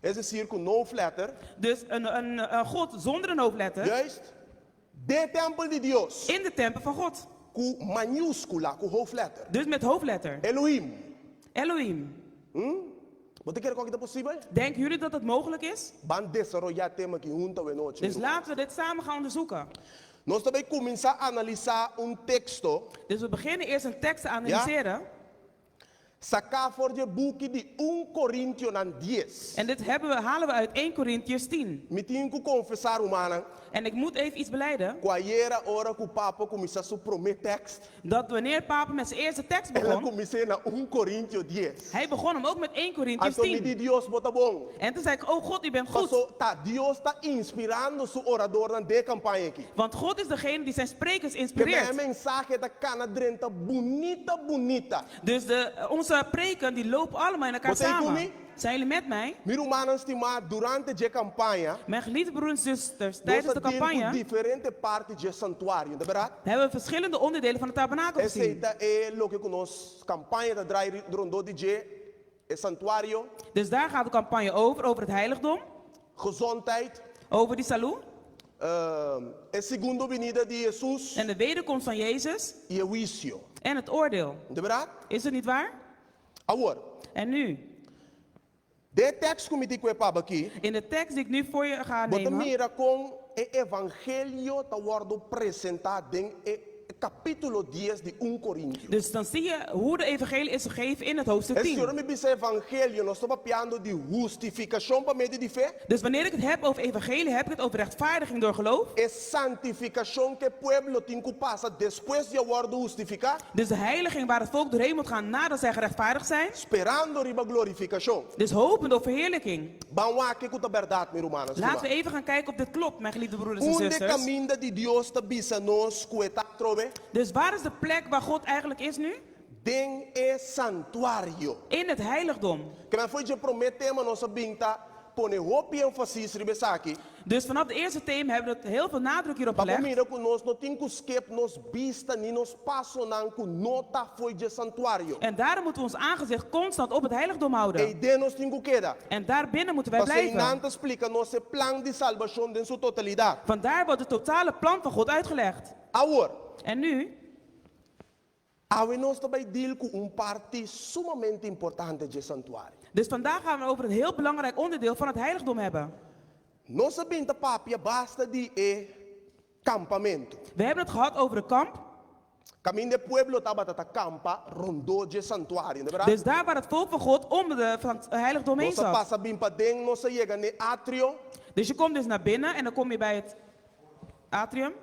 es desir ku no hoofdletter. Dus een, een, een God zonder een hoofdletter. Juist. Den tèmpel di Dios. In de tempel van God. Ku mayúskula, ku hoofdletter. Dus met hoofdletter. Elohim. Elohim. Bo ta kere ku aki ta posibel? Denken jullie dat dat mogelijk is? Ban desaroyá e tema aki huntu awe nochi. Dus laten we dit samen gaan onderzoeken. Nos ta bai kuminsá analisá un teksto. Dus we beginnen eerst een tekst te analyseren. Saká for di e buki di un Korintionan dies. En dit hebben we, halen we uit 1 Korintiërs 10. Mi tin ku konfesá, rumannan. En ik moet even iets belijden. Ku ayera ora ku Papa kuminsá su promé tekst. Dat wanneer Papa met zijn eerste tekst El a begon. kumins'é na un Korintio dies. Hij begon hem ook met 1 Korintiërs Anto mi 10. di Dios bo ta bon. En toen zei ik, oh God, u bent goed. Paso ta Dios ta inspirando su oradornan den e kampaña aki. Want God is degene die zijn sprekers Ke men e inspireert. mensahe ta kana drenta bunita bunita. Dus de, onze preken die lopen allemaal in elkaar Bo ta ei ku samen. mi? Zijn jullie met mij? Mi rumannan stimá, durante dje kampaña, Mijn geliefde broeders en zusters, nos tijdens a de deal ku campagne diferente parti dje santuario, ta bèrdat? hebben we verschillende onderdelen van de tabernakel Esei gezien. ta e loke ku nos kampaña ta draai rondó di dje, e santuario. Dus daar gaat de campagne over, over het heiligdom. Gezondheid. Over die salú. E segundo binida di Hesus. En de wederkomst van Jezus. I e huisio. En het oordeel. Ta bèrdat? Is het niet waar? Awor. En nu? Den e tekst ku mi tin ku e paba aki. In de tekst die ik nu voor je ga Bo ta nemen. mira kon e evangelio ta wòrdu presentá den e. kapítulo 10 di 1 Korintio. Dus dan zie je hoe de evangelie is gegeven in het hoofdstuk E si ora 10. mi bisa evangelio, nos ta papiando di hustifikashon pa medio di fe. Dus wanneer ik het heb over evangelie, heb ik het over rechtvaardiging door geloof. E santifikashon ku e pueblo tin ku pasa despues di a wòrdu hustifiká, Dus de heiliging waar het volk doorheen moet gaan nadat zij gerechtvaardigd zijn. sperando riba glorifikashon. Dus hopende op verheerlijking. Ban wak ku ta bèrdat, mi rumannan Laten we stimá. even gaan kijken of dit klopt, mijn geliefde broeders en Unda e zusters. kaminda di Dios ta bisa nos ku e ta atrobe? Dus waar is de plek waar God eigenlijk is nu? Den e santuario. In het heiligdom. Ke men fo'i dje promé tema nos a bin ta pone hopi énfasis riba esaki. Dus vanaf de eerste thema hebben we het heel veel nadruk hierop Pa bo gelegd. mira ku nos no tin ku skep nos bista ni nos pasonan ku no ta fo'i dje santuario. En daarom moeten we ons aangezicht constant op het heiligdom houden. Ei den nos tin ku keda. En daar binnen moeten wij Pasobra einan blijven. ta splika nos e plan di salbashon den su totalidat. Vandaar wordt het totale plan van God uitgelegd. Awor, En nu, awe nos ta bai deal ku un parti sumamente importante dje santuario. dus vandaag gaan we over een heel belangrijk onderdeel van het heiligdom hebben. Nos a bin ta papia basta di e kampamentu. We hebben het gehad over de kamp. Kaminda e pueblo tabata ta kampa rondó dje santuario, no berdad? Dus daar waar het volk van God om de, van het heiligdom heen Nos a zat. pasa bin paden, nos a yega n'e atrio. Dus je komt dus naar binnen en dan kom je bij het atrium,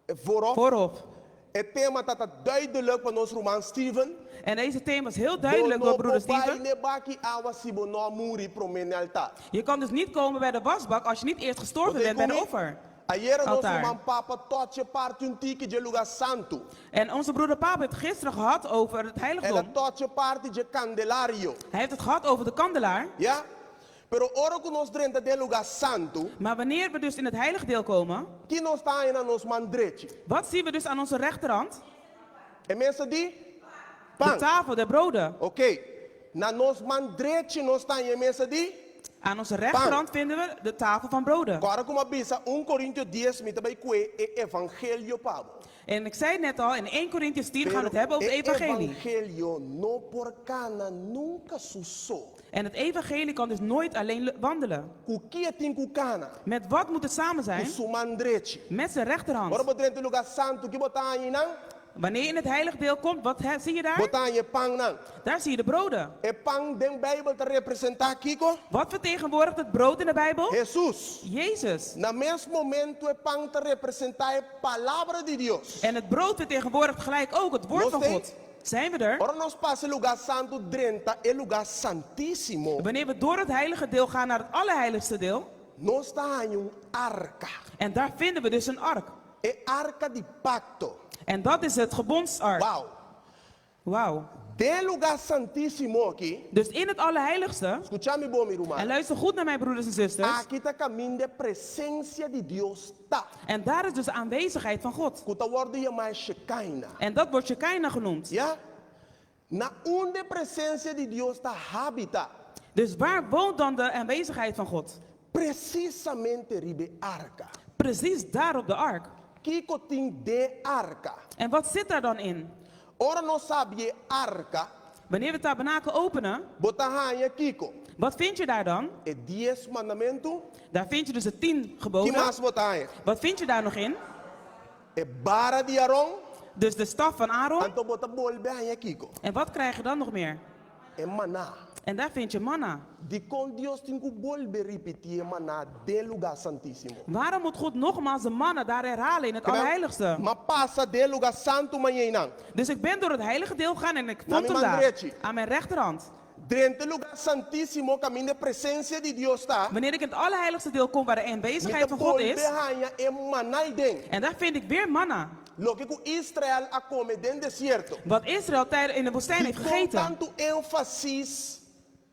E voorhof. voorhof. E tema ta ta duidelijk pa nos ruman Steven. En deze thema is heel duidelijk Bo door no broeder por bai Steven. n'e baki awa si bo no a muri promé n'e altar. Je kan dus niet komen bij de wasbak als je niet eerst gestorven Bo ta bent bij de kumi? offer. Ayera nos Altaar. ruman Papa tochi e parti un tiki dje lugá santu. En onze broeder Papa heeft gisteren gehad over het El a heiligdom. tochi e parti dje kandelario. Hij heeft het gehad over de kandelaar. Ya? Pero ora ku nos drenta den lugá santu, Maar wanneer we dus in het heilig deel komen, ki nos ta haña na nos man drechi? wat zien we dus aan onze rechterhand? E mesa di De pan. tafel der broden. Oké. Na nos man drechi nos ta haña e mesa di Aan onze rechterhand vinden we de tafel van broden. Kòrda ku mi a bisa 1 Korintio 10 mi ta bai kue e evangelio pa bo. En ik zei net al, in 1 Corinthians 10 gaan we het Pero hebben over e het evangelie. evangelio no por kana nunka su so. En het evangelie kan dus nooit alleen wandelen. Ku ki e tin ku kana? Met wat moet het samen Ku zijn? su man drechi. Met zijn Ora rechterhand. bo drenta lugá santu, ki bo ta haña einan? Wanneer je in het heilig deel komt, wat zie je Bo daar? ta haña e pannan. Daar zie je de broden. E pan den Bijbel ta representá kiko? Wat vertegenwoordigt het brood in de Bijbel? Hesus. Jezus. Na mes momento e pan ta representá e Palabra di Dios. En het brood vertegenwoordigt gelijk ook het woord Nos van tem? God. Zijn we er? Ora nos pasa e lugá santu drenta e lugá santísimo, Wanneer we door het heilige deel gaan naar het allerheiligste deel, nos ta haña un arka. en daar vinden we dus een ark. E arka di pakto. En dat is het gebondsark. Wauw. Wauw. Den lugá santísimo aki, Dus in het allerheiligste, skucha mi bon mi en ruman, luister goed naar mijn broeders en zusters, aki ta kaminda e presensia di Dios ta, en daar is dus de aanwezigheid van God. ku ta wòrdu yamá Shekinah. En dat wordt Shekinah genoemd. Ya? Na unda e presensia di Dios ta habitá? Dus waar woont dan de aanwezigheid van God? Presisamente riba e arka. Precies daar op de ark. Kiko tin den arka? En wat zit daar dan in? Ora nos habri e arka, Wanneer we het tabernakel openen, bo ta haña kiko? wat vind je daar dan? E dies mandamentu. Daar vind je dus de 10 Ki geboden. mas bo ta haña? Wat vind je daar nog in? E bara di Aron. Dus de staf van Aaron. Anto bo ta bolbe haña kiko? En wat krijg je dan nog meer? E maná. En daar vind je manna. Dikon Dios tin ku bolbe ripití e maná den lugá santísimo? Waarom moet God nogmaals de manna daar herhalen in het Allerheiligste? M'a pasa den lugá santu m'a hañ'é einan. Dus ik ben door het heilige deel gegaan en ik Na vond mi hem man daar. drechi. Aan mijn rechterhand. Drenta e lugá santísimo kaminda e presensia di Dios ta. Wanneer ik in het allerheiligste deel kom waar de Mi aanwezigheid ta van God bolbe is. haña e maná eiden. En daar vind ik weer manna. Loke ku Israel a kome den desierto. Wat Israël tijdens in de woestijn heeft Dikon gegeten. tantu énfasis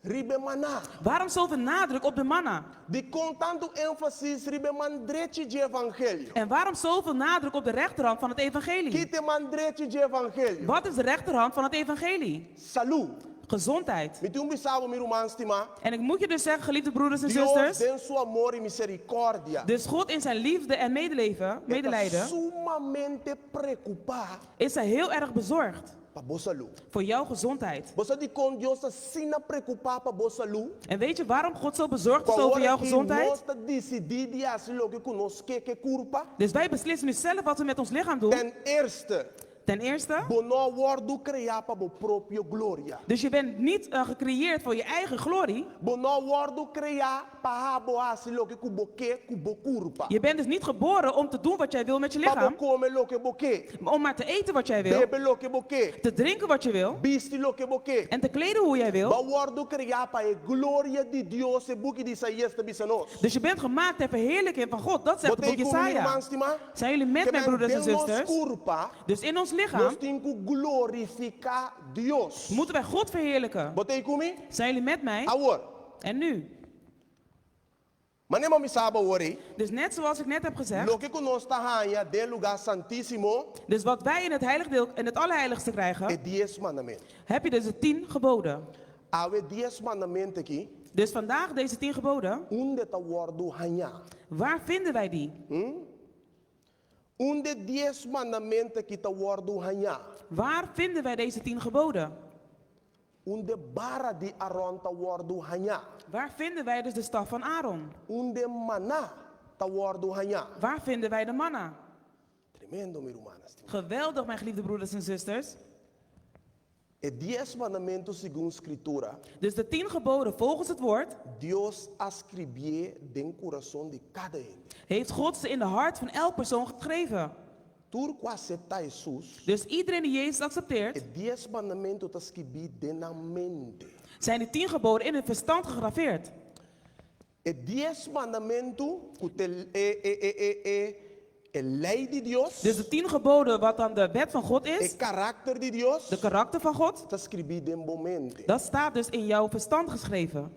riba e maná? Waarom zoveel nadruk op de manna? Dikon tantu énfasis riba e man drechi dje evangelio? En waarom zoveel nadruk op de rechterhand van het evangelie? Ki ta e man drechi dje evangelio? Wat is de rechterhand van het evangelie? Salú. Gezondheid. Mi tin ku bisa bo, mi ruman stimá. En ik moet je dus zeggen, geliefde broeders en Dios zusters. den su amor i miserikòrdia. Dus God in zijn liefde en medeleven, E ta medelijden, sumamente preokupá is hij heel erg bezorgd. Pa bo salú. Voor jouw gezondheid. Bo sa dikon Dios ta asina preokupá pa bo salú? En weet je waarom God zo bezorgd Ku is over awor jouw aki gezondheid? nos ta disidí di hasi loke ku nos ke ku e kurpa? Dus wij beslissen nu zelf wat we met ons lichaam doen. Ten eerste, Ten eerste, bo no a wòrdu kreá pa bo propio gloria. dus je bent niet eh, gecreëerd voor je eigen glorie. Bo no a wòrdu kreá pa abo hasi loke ku bo ke ku bo kurpa. Je bent dus niet geboren om te doen wat jij wil met je Pa bo lichaam. kome loke bo ke, Om maar te eten wat jij wil, bebe loke bo ke, te drinken wat je wil bisti loke bo ke. en te kleden hoe jij wil. Bo a wòrdu kreá pa e gloria di Dios, e buki di Isaías ta bisa nos. Dus je bent gemaakt ter verheerlijking van God. Dat zegt Bo het boek t'ei ku mi, Jesaja. ruman stimá? Zijn jullie met Ke mij, men broeders en den nos zusters? kurpa, Dus in ons lichaam nos tin ku glorifiká Dios. moeten wij God verheerlijken. Bo t'ei ku mi? Zijn jullie met mij? Awor, En nu? manera mi a bisa bo awor ei, Dus net zoals ik net heb gezegd, loke ku nos ta haña den lugá santísimo, dus wat wij in het heiligdeel, in het allerheiligste krijgen, e dies mandamentu. heb je dus de 10 geboden. Awe dies mandamentu aki, Dus vandaag deze 10 geboden, unda ta wòrdu hañá? waar vinden wij die? Unda e dies mandamentu aki ta wòrdu hañá? Waar vinden wij deze 10 geboden? Unda e bara di Aron ta wòrdu hañá? Waar vinden wij dus de staf van Aaron? Unda e maná ta wòrdu hañá? Waar vinden wij de manna? Tremendo, mi rumannan stimá. Geweldig, mijn geliefde broeders en zusters. E dies mandamentu segun Skritura, Dus de 10 geboden volgens het woord Dios a skribié den kurason di kada hende. heeft God ze in de hart van elk persoon geschreven. Tur ku aseptá Hesus, Dus iedereen die Jezus accepteert, e dies mandamentu ta skibí den nan mente. zijn de 10 geboden in hun verstand gegraveerd. E dies mandamentu ku ta e e e e e e lei di Dios, Dus de 10 geboden, wat dan de wet van God e is, karakter di Dios, de karakter van God, ta skibí den bo mente. dat staat dus in jouw verstand geschreven.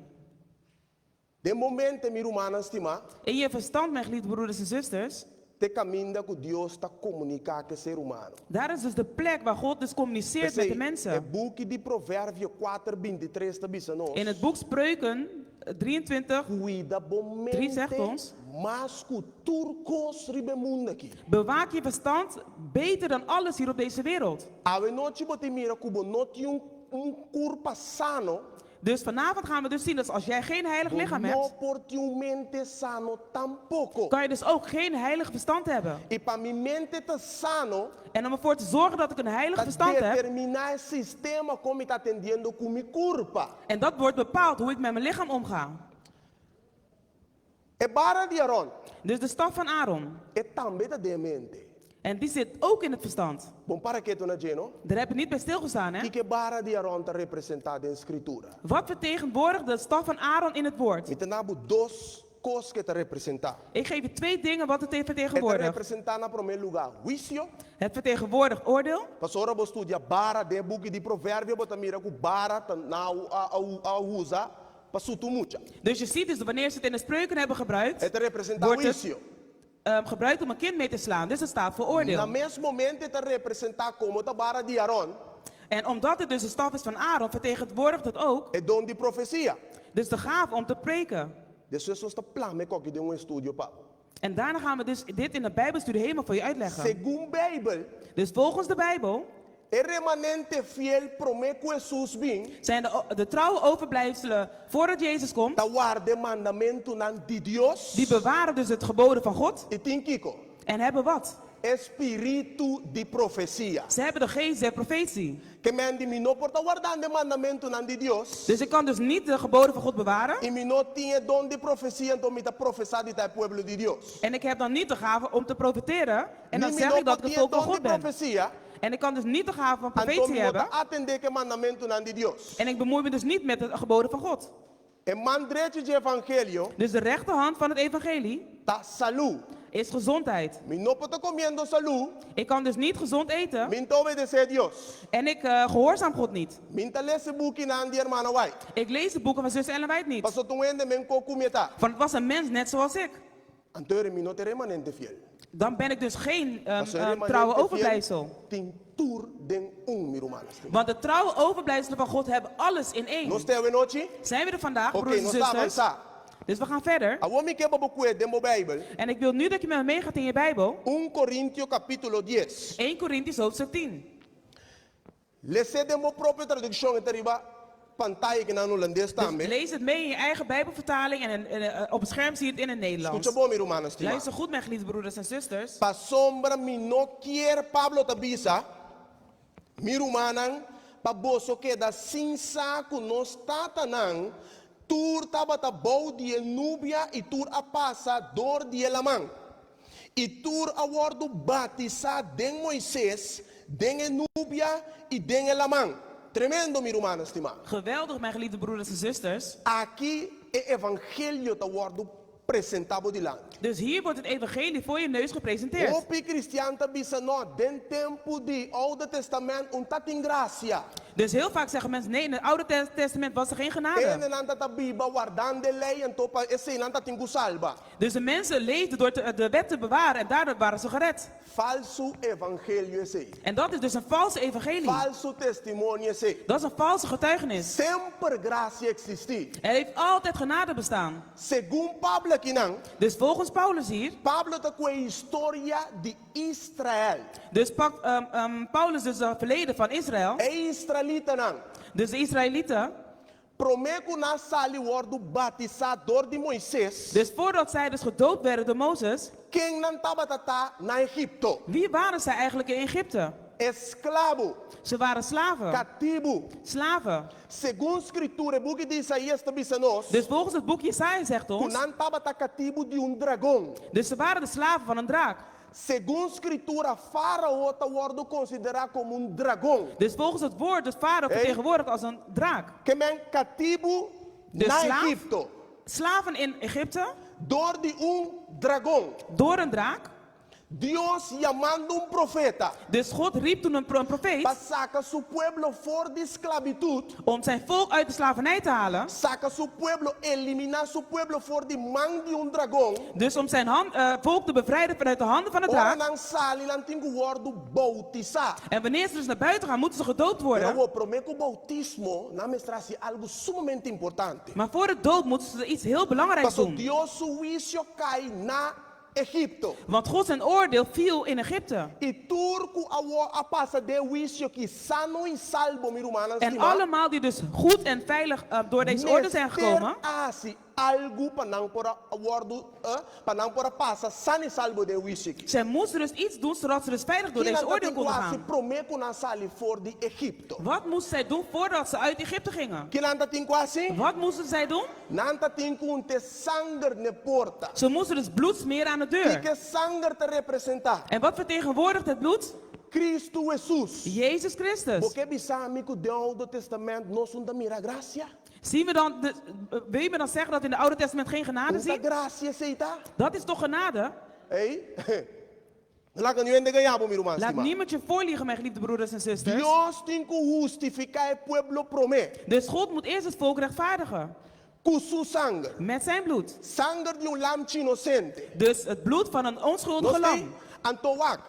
Den bo mente, mi rumannan stimá, In je verstand, mijn geliefde broeders en zusters, ta e kaminda ku Dios ta komuniká ku e ser humano. daar is dus de plek waar God dus communiceert met de E mensen. buki di Proverbio 4, 23 ta bisa nos. In het boek Spreuken eh, 23 Kuida bo 3 zegt mente ons, mas ku tur kos riba e mundu aki. bewaak je verstand beter dan alles hier op deze wereld. Awe nochi bo ta mira ku bo no tin un, un kurpa sano, Dus vanavond gaan we dus zien dat als jij geen heilig bo lichaam no hebt, por tin un mente sano tampoko. kan je dus ook geen heilig verstand hebben. I pa mi mente ta sano, En om ervoor te zorgen dat ik een heilig ta verstand heb, determiná e sistema kon mi ta atendiendo ku mi kurpa. en dat wordt bepaald hoe ik met mijn lichaam omga. E bara di Aron, Dus de staf van Aaron, e tambe ta den mente. en die zit ook in het verstand. Bo n' para ketu na dje, no? Daar heb je niet bij stilgestaan, hè? Kiko e bara di Aron ta representá den Skritura? Wat vertegenwoordigt de staf van Aaron in het woord? Mi ta duna bo dos kos ku e ta representá. Ik geef je twee dingen wat het E ta vertegenwoordigt. representá na promé lugá huisio. Het vertegenwoordigt oordeel. Pasobra ora bo studia bara den buki di Proverbio, bo ta mira ku bara ta nan a a a usa pa sutu mucha. Dus je ziet dus dat wanneer ze het in de spreuken hebben gebruikt, E ta representá wordt het huisio. gebruikt om een kind mee te slaan. Dus het staat voor Na oordeel. mes momento e ta representá komo ta bara di Aron, En omdat het dus de staf is van Aaron, vertegenwoordigt het ook e don di profesia. dus de gave om te preken. Despues nos ta plama esaki den un estudio pa bo. En daarna gaan we dus dit in de Bijbelstudie helemaal voor je uitleggen. Segun Beibel, Dus volgens de Bijbel e remanente fiel promé ku Hesus bin zijn de trouwe overblijfselen voordat Jezus komt, ta warda e mandamentunan di Dios die bewaren dus het geboden van God i tin kiko? en hebben wat? E spiritu di profesia. Ze hebben de geest der profetie. Ke men di mi no por ta wardando e mandamentunan di Dios. Dus ik kan dus niet de geboden van God bewaren. I mi no tin e don di profesia, anto mi ta profesá di ta e pueblo di Dios. En ik heb dan niet de gave om te profeteren. En dan Ni mi zeg no ik dat por ik het tin e volk van don di God ben. profesia, En ik kan dus niet de gave van anto profetie mi no hebben. ta atendé ku e mandamentunan di Dios. En ik bemoei me dus niet met de geboden van God. E man drechi di evangelio Dus de rechterhand van het evangelie ta salú. is gezondheid. Mi no por ta komiendo salú, Ik kan dus niet gezond eten mi n' ta obedesé Dios. en ik gehoorzaam God niet. Mi n' ta lesa e bukinan di hermana White. Ik lees de boeken van zus Ellen White niet. Paso ta un hende meskos ku mi ta. Want het was een mens net zoals ik. Anto ora mi no ta e remanente fiel. Dan ben ik dus geen Paso e remanente trouwe fiel overblijfsel. tin tur den un, mi rumannan. Want de trouwe overblijfselen van God hebben alles in één. Nos t'ei awe nochi? Zijn we er vandaag, Oké, broers en nos ta zusters? avansá. Dus we gaan verder. Awor mi ke pa bo kue den bo Bijbel. En ik wil nu dat je met me meegaat in je Bijbel. 1 Korintio kapítulo 10. 1 Korintiërs hoofdstuk 10. Les'é den bo propio tradukshon, e ta riba pantaya kinan hulandes Dus tambe. lees het mee in je eigen Bijbelvertaling en in, op het scherm zie je het in het Nederlands. Skucha bon, mi rumannan stimá. Luister goed, mijn geliefde broeders en zusters. Pasobra mi no kier, Pablo ta bisa, mi rumannan, pa boso keda sin sa ku nos tatanan tur tabata bou di e nubia i tur a pasa dor di e laman. I tur a wòrdu batisá den Moises, den e nubia i den e laman. Tremendo, mi rumannan stimá! Geweldig, mijn geliefde broeders en zusters. Aki e evangelio ta wòrdu presentá bo dilanti. Dus hier wordt het evangelie voor je neus gepresenteerd. Hopi kristian ta bisa, No, den tempu di Oude Testament un ta tin grasia. Dus heel vaak zeggen mensen, nee, in het Oude Testament was er geen genade. Hendenan ta ta biba wardando e lei, anto pa eseinan ta tin ku salba. Dus de mensen leefden door te, de wet te bewaren en daardoor waren ze gered. Falsu evangelio esei. En dat is dus een valse evangelie. Falsu testimonio esei. Dat is een valse getuigenis. Semper grasia eksistí. Er heeft altijd genade bestaan. Segun Pablo akinan. Dus volgens Paulus hier. Pablo ta ku e historia di Israel. Dus pakt Paulus dus het verleden van Israël. E israelitanan. Dus de Israëlieten. Promé ku nan sali wòrdu batisá dor di Moises. Dus voordat zij dus gedoopt werden door Mozes. Ken nan tabata ta na Egipto? Wie waren zij eigenlijk in Egypte? Esklabo. Ze waren slaven. Katibu. Slaven. Segun Skritura, e buki di Isaías ta bisa nos. Dus volgens het boek Jesaja zegt ons. Ku nan tabata katibu di un dragon. Dus ze waren de slaven van een draak. Segun Skritura, Fárao ta wòrdu konsiderá komo un dragon. Dus volgens het woord wordt Farao vertegenwoordigd als een draak. Ke men katibu Dus na slaaf, Egipto. Slaven in Egypte. Dor di un dragon. Door een draak. Dios yamando un profeta. Dus God riep toen een profeet. Pa saka su pueblo for di sklabitut. Om zijn volk uit de slavernij te halen. Saka su pueblo, eliminá su pueblo for di man di un dragon. Dus om zijn hand, volk te bevrijden vanuit de handen van de Ora draak. nan sali nan tin ku wòrdu boutisá. En wanneer ze dus naar buiten gaan, moeten ze gedoopt worden. Pero awor, promé ku boutismo, nan mester hasi algu sumamente importante. Maar voor de doop moeten ze iets heel belangrijks Paso doen. Dios su huisio kai na Egipto. Want God zijn oordeel viel in Egypte. I tur ku awor a pasa den huisio ki sano i salbo, mi rumannan En stimá. allemaal die dus goed en veilig door deze oordeel zijn Mester gekomen. hasi algu pa nan por a wordu, pa nan por a pasa sano i salbo den huisio ki. Zij moesten dus iets doen zodat ze dus veilig door Ki deze nan ta oordeel tin ku konden hasi gaan. promé ku nan sali for di Egipto? Wat moesten zij doen voordat ze uit Egypte gingen? Ki nan ta tin ku hasi? Wat moesten zij doen? Nan ta tin ku unte sanger n'e porta. Ze moesten dus bloed smeren aan de deur. Kiko e sanger ta representá? En wat vertegenwoordigt het bloed? Kristu Hesus. Jezus Christus. Bo ke bisa mi ku den Oudo Testament nos un ta mira grasia? Zien we dan de, wil je me dan zeggen dat in het Oude Testament geen genade Un ta zien? grasia esei ta? Dat is toch genade? Ei? Laga niun hende gaña bo, mi ruman Laat stimá. niemand je voorliegen, mijn geliefde broeders en zusters. Dios tin ku hustifiká e pueblo promé. Dus God moet eerst het volk rechtvaardigen. Ku su sanger. Met zijn bloed. Sanger di un lamchi inosente. Dus het bloed van een onschuldige Nos tin lam. anto wak.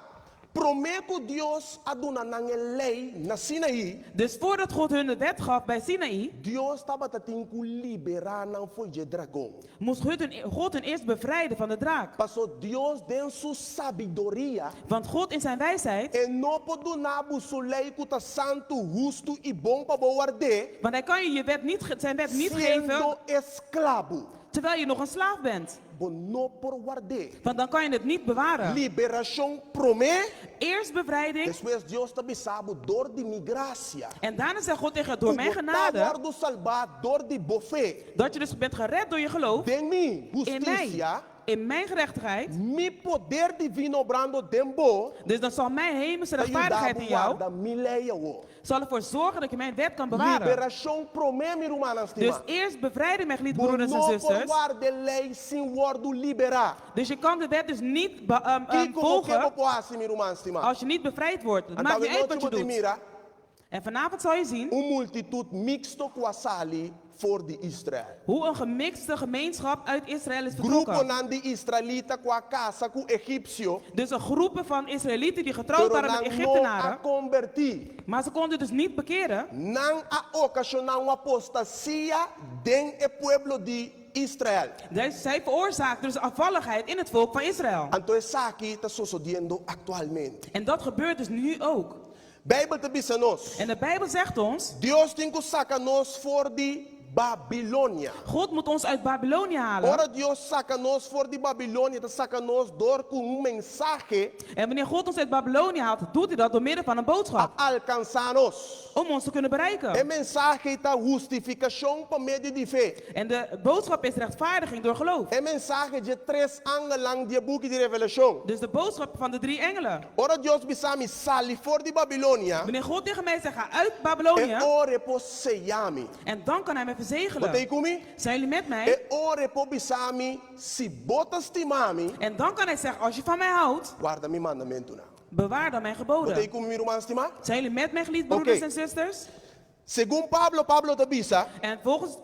Promé ku Dios a duna nan e lei na Sinaí. Dus voordat God hun de wet gaf bij Sinaï. Dios tabata tin ku liberá nan for dje dragon. Moest God hun, God hun eerst bevrijden van de draak. Paso Dios den su sabiduria. Want God in zijn wijsheid. E no por duna bo su lei ku ta santu, hustu i bon pa bo ward'é. Want hij kan je je wet niet, zijn wet niet Siendo geven. esklabo. Terwijl je nog een slaaf bent. Bo no por ward'é. Want dan kan je het niet bewaren. Liberashon promé. Eerst bevrijding. Despues Dios ta bisa bo dor di mi grasia. En daarna zegt God tegen jou, door Ku mijn bo ta genade. wòrdu salbá dor di bo fe. Dat je dus bent gered door je geloof. Den mi In mij. hustisia. In mijn gerechtigheid. Mi poder divino obrando den bo. Dus dan zal mijn hemelse Ta yuda rechtvaardigheid bo in jou. warda mi lei awor. Zal ervoor zorgen dat je mijn wet kan bewaren. Liberashon promé, mi rumannan Dus stimá. eerst bevrijding, mijn geliefde Bo broeders en no por zusters. warda e lei sin wòrdu liberá. Dus je kan de wet dus niet Kiko bo ke bo volgen por hasi, mi ruman stimá? als je niet bevrijd wordt. Het Anto maakt niet awe uit nochi wat je bo tin doet. mira En vanavond zal je zien un multitut miksto ku a sali for di Israel. hoe een gemixte gemeenschap uit Israël is vertrokken. Gruponan di israelita ku a kasa ku egipsio, Dus een groepen van Israëlieten die getrouwd pero waren met nan no a Egyptenaren, kombertí. maar ze konden dus niet bekeren. Nan a okashoná un apostasia den e pueblo di Israel. Dus zij veroorzaakten dus afvalligheid in het volk van Israël. Anto esaki ta sosodiendo aktualmente. En dat gebeurt dus nu ook. Beibel ta bisa nos. En de Bijbel zegt ons, Dios tin ku saka nos for di Babilonia. God moet ons uit Babylonië halen. Ora Dios saka nos for di Babilonia, e ta saka nos dor ku un mensahe En wanneer God ons uit Babylonië haalt, doet hij dat door middel van een a boodschap. alkansá nos. Om ons te kunnen E bereiken. mensahe ta hustifikashon pa medio di fe. En de boodschap is rechtvaardiging door geloof. E mensahe dje tres angelnan di e buki di Revelashon. Dus de boodschap van de drie engelen. Ora Dios bisa mi sali for di Babilonia, Wanneer God tegen mij zegt, ga uit e Babylonië. ora e por seya mi. En dan kan hij mij Bo ta verzegelen. ei ku mi? Zijn jullie met mij? E ora e por bisa mi, si bo ta stima mi, En dan kan hij zeggen, als je van mij houdt, warda mi mandamentunan. bewaar dan mijn Bo ta ei geboden. ku mi, mi ruman stimá? Zijn jullie met mij, geliefde broeders Oké. en zusters? Segun Pablo, Pablo ta bisa, En volgens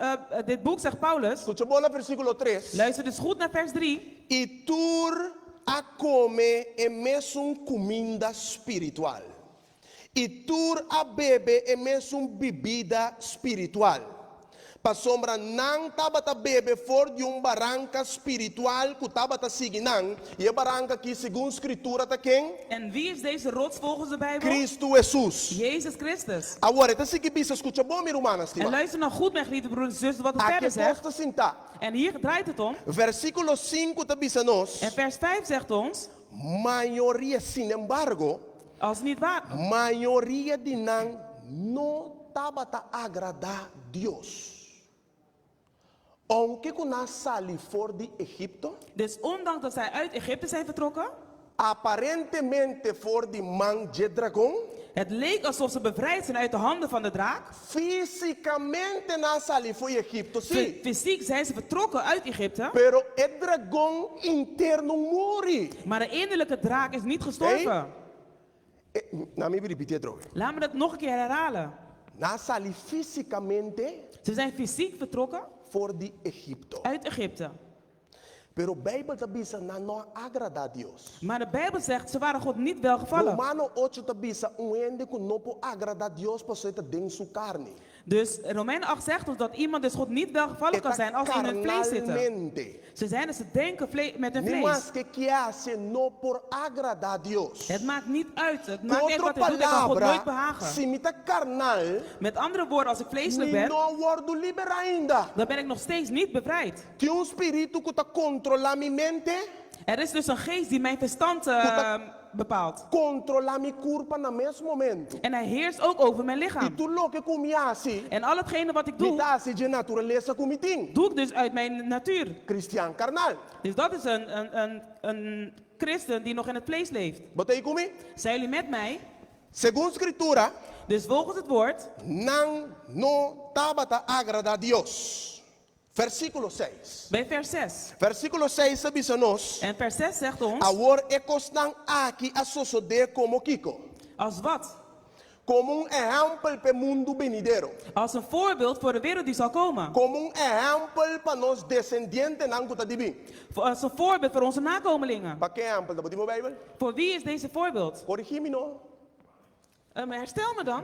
dit boek zegt Paulus, skucha bon na versíkulo tres, luister dus goed naar vers 3. I tur a kome e mesun kuminda spiritual, i tur a bebe e mesun bibida spiritual, pasobra nan tabata bebe for di un baranka spiritual ku tabata sigui nan, i e baranka akí segun Skritura ta ken? En wie is deze rots volgens de Bijbel? Kristu Hesus. Jezus Christus. Awor, e ta sigui bisa, skucha bon mi rumannan En stimá. luister nou goed, mijn geliefde broeders en zusters, wat het Aki verder zegt. kos ta sintá. En hier draait het om. Versíkulo sinku ta bisa nos, En vers 5 zegt ons, Mayoria, sinembargo, als het niet waar, mayoria di nan no tabata agradá Dios. Ounke ku nan a sali for di Egipto, Dus ondanks dat zij uit Egypte zijn vertrokken, aparentemente for di man dje dragon, het leek alsof ze bevrijd zijn uit de handen van de draak. Físikamente nan a sali for di Egipto, sí. Fysiek zijn ze vertrokken uit Egypte. Pero e dragon interno a muri. Maar de innerlijke draak is niet gestorven. Hey. Laat me repetir atrobe. Laat me dat nog een keer herhalen. Nan a sali físikamente Ze zijn fysiek vertrokken for di Egipto. uit Egypte. Pero Bijbel ta bisa nan no a agradá Dios. Maar de Bijbel zegt, ze waren God niet welgevallen. Romano ocho ta bisa un hende ku no por agradá Dios pasobra e ta den su karni. Dus Romeinen 8 zegt ons dat iemand dus God niet welgevallig E kan ta zijn als ze in hun vlees zitten. carnalmente. Ze zijn dus ze denken met hun Ni vlees. maske ki hasi e no por agradá Dios. Het maakt niet uit. Het Ku maakt niet uit otro wat hij doet. Hij kan God palabra, nooit behagen. si mi ta karnal, Met andere woorden, als ik vleeselijk mi ben, no a wòrdu liberá ainda. dan ben ik nog steeds niet bevrijd. Tin un spiritu ku ta kontrolá mi mente, Er is dus een geest die mijn verstand Ku ta bepaalt. kontrolá mi kurpa na mes momento. En hij heerst ook over mijn I lichaam. tur loke ku mi hasi, En al hetgene wat ik mi doe, ta hasi dje naturalesa ku mi tin. doe ik dus uit mijn natuur. Kristian karnal. Dus dat is een christen die nog in het vlees leeft. Bo ta ei ku mi? Zijn jullie met mij? Segun Skritura, Dus volgens het woord, nan no tabata agradá Dios. Versíkulo seis. bij vers 6. Versíkulo seis ta bisa nos, En vers 6 zegt ons, Awor e kosnan aki a sosodé komo kiko? als wat? Komo un ehèmpel p'e mundu benidero. Als een voorbeeld voor de wereld die zal komen. Komo un ehèmpel pa nos desendientenan ku ta di bin. Als een voorbeeld voor onze nakomelingen. Pa ken ehèmpel ta? Bo tin bo Beibel? Voor wie is deze voorbeeld? Korigí mi no. Maar herstel me dan.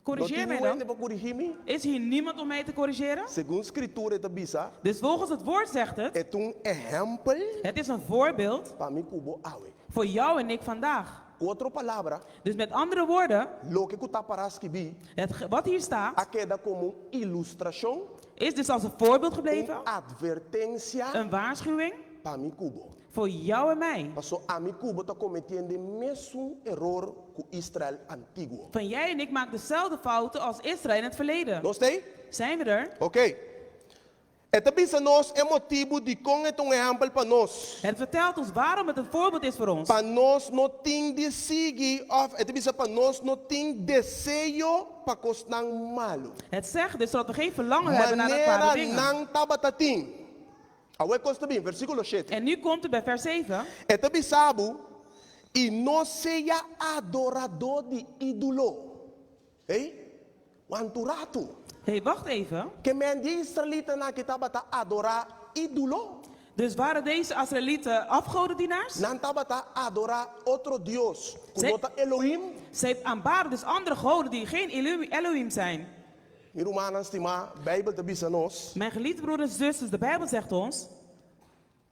No Corrigeer tin mij niun hende dan. pa korigí mi? Is hier niemand om mij te corrigeren? Segun Skritura e ta bisa, Dus volgens het woord zegt het, e ta un ehèmpel het is een voorbeeld pa mi ku bo awe. voor jou en ik vandaag. Ku otro palabra, Dus met andere woorden, loke ku ta pará skibí wat hier staat, a keda komo un ilustrashon, is dus als een voorbeeld un gebleven, atvertensia een waarschuwing pa mi ku bo. voor jou en mij. Paso ami ku bo ta kometiendo e mesun eror ku Israel antiguo. Van jij en ik maken dezelfde fouten als Israël in het verleden. Nos t'ei? Zijn we er? Oké. E ta bisa nos e motibu dikon e ta un ehèmpel pa nos. Het vertelt ons waarom het een voorbeeld is voor ons. Pa nos no tin di sigui òf e ta bisa pa nos no tin deseo pa kosnan malu. Het zegt dus dat we geen verlangen hebben naar de kwade Manera dingen. nan tabata tin. Awor e kos ta bin, versíkulo shete. En nu komt het bij vers 7. E ta bisa bo, I no sea adoradó di ídolo. Hey, wantu ratu. Hey, wacht even. Ke men di israelitanan aki tabata adorá ídolo? Dus waren deze Israëlieten afgodendienaars? Nan tabata adorá otro dios ku Zij no ta Elohim? Zij aanbaden dus andere goden die geen Elohim zijn. Mi rumannan stimá, Beibel ta bisa nos. Mijn geliefde broeders en zusters, de Bijbel zegt ons.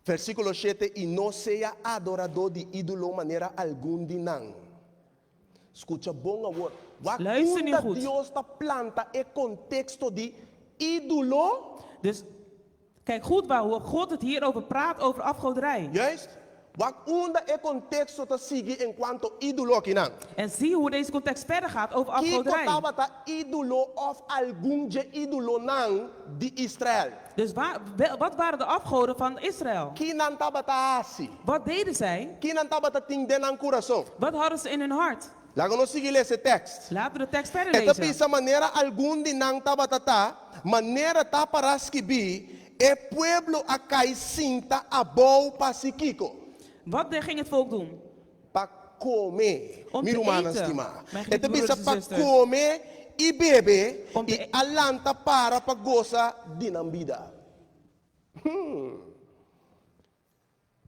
Versíkulo shete, I no sea adoradó di ídolo manera algun di nan. Skucha bon awor. Wak Luister nu unda goed. Dios ta planta e konteksto di ídolo. Dus kijk goed waar hoe God het hier over praat, over afgoderij. Juist. Wak unda e konteksto ta sigui enkuanto ídolo akinan. En zie hoe deze context verder gaat over Kiko afgoderij. tabata ídolo òf algun dje ídolonan di Israel? Dus waar, wel- wat waren de afgoden van Israël? Ki nan tabata hasi? Wat deden zij? Ki nan tabata tin den nan kurason? Wat hadden ze in hun hart? Laga nos sigui lesa e tekst. Laten we de tekst verder E ta lezen. bisa manera algun di nan tabata ta, manera ta pará skibí, E pueblo a kai sinta abou pa hasi kiko? Wat de- ging het volk doen? Pa kome, Om mi te rumannan eten, stimá. mijn E ta geliefde bisa broeders en pa zusters. kome i bebe Om te i e- a lanta para pa gosa di nan bida. Hmm.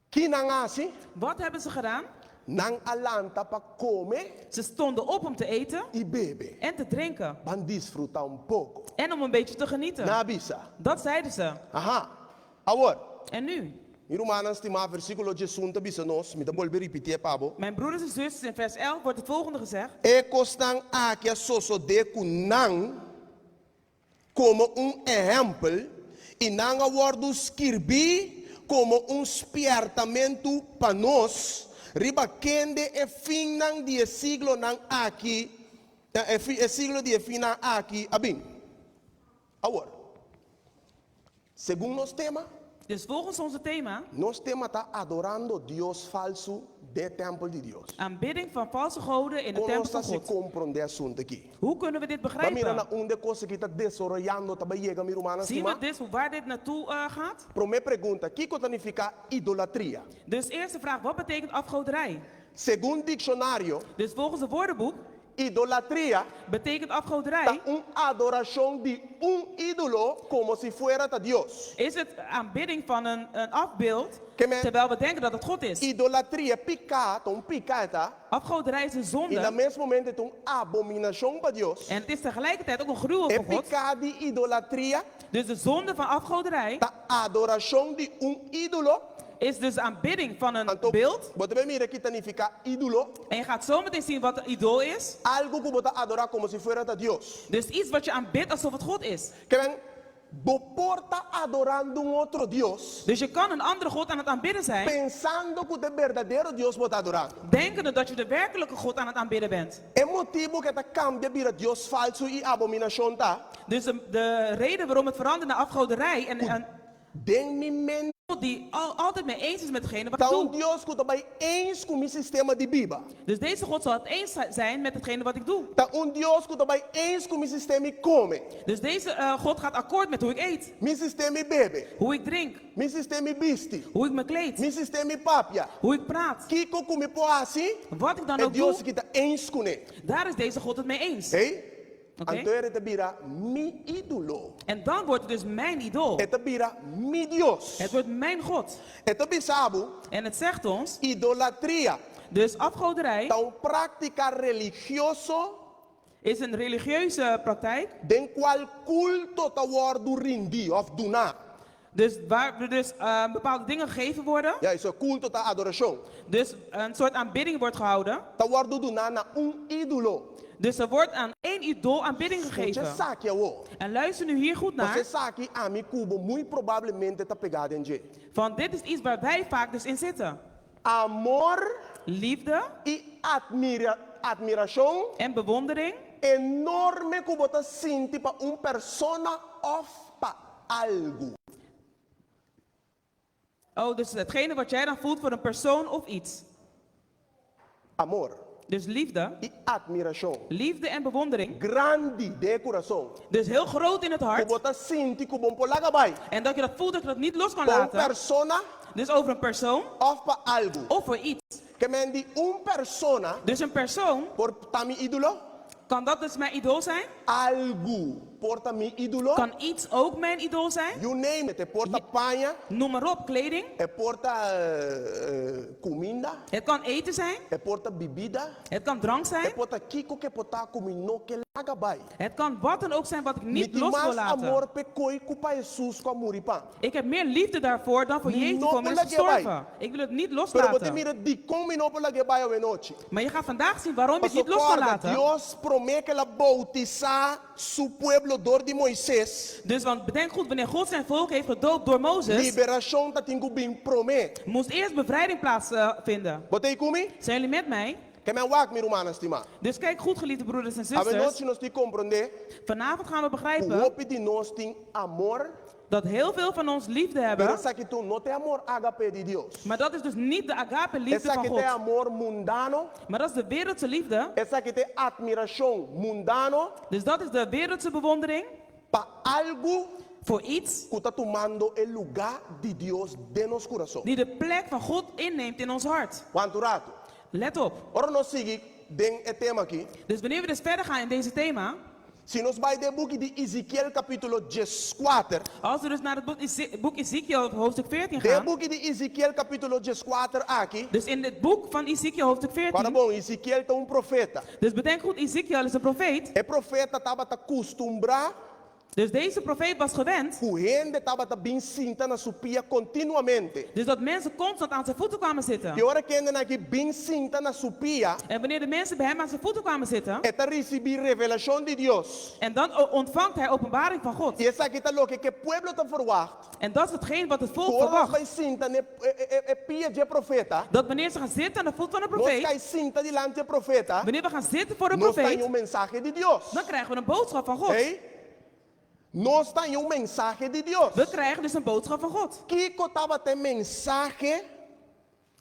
Ki nan a hasi? Wat hebben ze gedaan? Nan a lanta pa kome Ze stonden op om te eten i bebe. en te drinken. Ban disfrutá un poko. En om een beetje te genieten. Nan a bisa. Dat zeiden ze. Aha. Awor, En nu? mi rumannan stimá, versíkulo diesun ta bisa nos, mi ta bolbe ripitié pa bo. Mijn broeders en zusters, in vers 11 wordt het volgende gezegd. E kosnan aki a sosodé ku nan komo un ehèmpel, i nan a wòrdu skirbí komo un spièrtamentu pa nos, riba kende e finnan di e siglonan aki, e siglo di e finnan aki a bin. Awor, segun nos tema, Dus volgens onze thema, nos tema ta Adorando Dios Falsu den Tèmpel di Dios. aanbidding van valse goden in de Kon tempel nos ta van si God. komprondé asuntu aki? Hoe kunnen we dit Ba mira na begrijpen? unda e kos aki ta desaroyando, ta bai yega, mi rumannan Zien we stimá? dit, waar dit naartoe eh, gaat? Promé pregunta, Kiko ta nifiká idolatria? Dus eerste vraag, wat betekent afgoderij? Segun dikshonario, Dus volgens het woordenboek Idolatria betekent ta afgoderij un adorashon di un ídolo komo si fuera ta Dios. is het aanbidding van een, een afbeeld, Ke men terwijl we denken dat het God is. idolatria piká, ta un piká e ta, Afgoderij is een i na zonde mes momento e ta un abominashon pa Dios. en het is tegelijkertijd ook een gruwel E voor God. piká di idolatria Dus de zonde van afgoderij ta adorashon di un ídolo. is dus de aanbidding van een Anto, beeld. bo ta bai mira ki ta nifiká ídolo. En je gaat zo meteen zien wat een idool is. Algu ku bo ta adorá komo si fuera ta Dios. Dus iets wat je aanbidt alsof het God is. Ke men, bo por ta adorando un otro Dios, Dus je kan een andere God aan het aanbidden zijn, pensando ku ta e berdadero Dios bo ta adorando. denkende dat je de werkelijke God aan het aanbidden bent. E motibu ku e ta kambia bira Dios falsu i abominashon ta, Dus de, de reden waarom het verandert naar afgoderij en, en den mi mente God die al, altijd mee eens is met hetgene wat ik ta un doe. Dios ku ta bai eens ku mi sistema di biba. Dus deze God zal het eens zijn met hetgene wat ik doe. Ta un Dios ku ta bai eens ku mi sistema di kome, Dus deze eh, God gaat akkoord met hoe ik eet, mi sistema di bebe, hoe ik drink, mi sistema di bisti, hoe ik me kleed, mi sistema di papia. hoe ik praat. Kiko ku mi por hasi, Wat ik dan e ook Dios doe, aki ta eens kuné. daar is deze God het mee eens. Hey? Oké. Anto e ta bira mi ídolo. En dan wordt het dus mijn idool. E ta bira mi Dios. Het wordt mijn God. E ta bisa bo, En het zegt ons, idolatria dus afgoderij ta un práktika religioso is een religieuze praktijk. den kual kulto ta wòrdu rindí òf duná. Dus waar er dus eh, bepaalde dingen gegeven worden. Ja, eso kulto ta adorashon. Dus een soort aanbidding wordt gehouden. Ta wòrdu duná na un ídolo. Dus er wordt aan één idool aanbidding Skucha gegeven. esaki awor. En luister nu hier goed Pasobra naar. esaki ami ku bo muy probablemente ta pegá den dje. Want dit is iets waar wij vaak dus in zitten. Amor Liefde i admira, admirashon en bewondering enorme ku bo ta sinti pa un persona òf pa algu. Oh, dus hetgene wat jij dan voelt voor een persoon of iets. Amor Dus liefde, i admirashon. liefde en bewondering. Grandi den e kurason. Dus heel groot in het Ku hart. bo ta sinti ku bo no por laga bai. En dat je dat voelt, dat je dat niet los kan Pa un laten. persona Dus over een persoon òf pa algu. of voor iets. Ke men di un persona Dus een persoon, por ta mi ídolo? kan dat dus mijn idool zijn? Algu por ta mi ídolo? Kan iets ook mijn idool zijn? You name it. E por ta paña, Noem maar op, kleding. e por ta kuminda, Het kan eten zijn, e por ta bibida, het kan drank e zijn. por ta kiko ku e por ta ku mi no ke. laga bai. Het kan wat dan ook zijn wat ik Mi niet tin los wil mas laten. amor p'e koi ku pa Hesus ku a muri pa. Ik heb meer liefde daarvoor dan voor Mi Jezus no voor me por is lag'é bai. gestorven. Ik wil het niet Pero bo ta loslaten. mira dikon mi no por lag'é bai awenochi. Maar je gaat vandaag zien waarom je het Paso niet los kan kòrda, laten. Dios promé ku el a boutisá su pueblo dor di Moises, Dus want bedenk goed, wanneer God zijn volk heeft gedoopt door Mozes, liberashon ta tin ku bin promé. moest eerst bevrijding plaatsvinden. Bo ta ei ku mi? Zijn jullie met mij? Ke men wak, mi rumannan stimá. Dus kijk goed, geliefde broeders en zusters. Awenochi nos tin komprondé Vanavond gaan we ku begrijpen hopi di nos tin amor, dat heel veel van ons liefde pero hebben. esaki tur no ta e amor ágape di Dios. Maar dat is dus niet de agape liefde van Esaki ta e God. amor mundano, Maar dat is de wereldse liefde. esaki ta e atmirashon mundano Dus dat is de wereldse bewondering pa algu voor iets ku ta tumando e lugá di Dios den nos kurason. die de plek van God inneemt in ons hart. Wak un ratu. Let op. Ora nos sigui den e tema aki. Dus wanneer we dus verder gaan in deze thema, Si nos bai den buki di Ezekiel kapítulo dieskuater. als we dus naar het boek, Eze- boek Ezekiel hoofdstuk 14 Den gaan. buki di Ezekiel kapítulo dieskuater aki. Dus in het boek van Ezekiel hoofdstuk Para 14. bon, Ezekiel ta un profeta. Dus bedenk goed, Ezekiel is een profeet. E profeta tabata kustumbrá Dus deze profeet was gewend. ku hende tabata bin sinta na su pia kontinuamente. Dus dat mensen constant aan zijn voeten kwamen zitten. I ora ku hendenan aki bin sinta na su pia, En wanneer de mensen bij hem aan zijn voeten kwamen zitten. e ta risibí revelashon di Dios. En dan o- ontvangt hij openbaring van God. I esaki ta loke ku e pueblo ta verwagt. En dat is hetgeen wat het volk Ku ora nos verwacht. bai sinta na e, e, e pia di e profeta, Dat wanneer ze gaan zitten aan de voet van de nos profeet. kai sinta dilanti e profeta, Wanneer we gaan zitten voor de nos ta haña profeet. un mensahe di Dios. Dan krijgen we een boodschap van God. Hey? Nos ta haña un mensahe di Dios. We krijgen dus een boodschap van God. Kiko tabata e mensahe?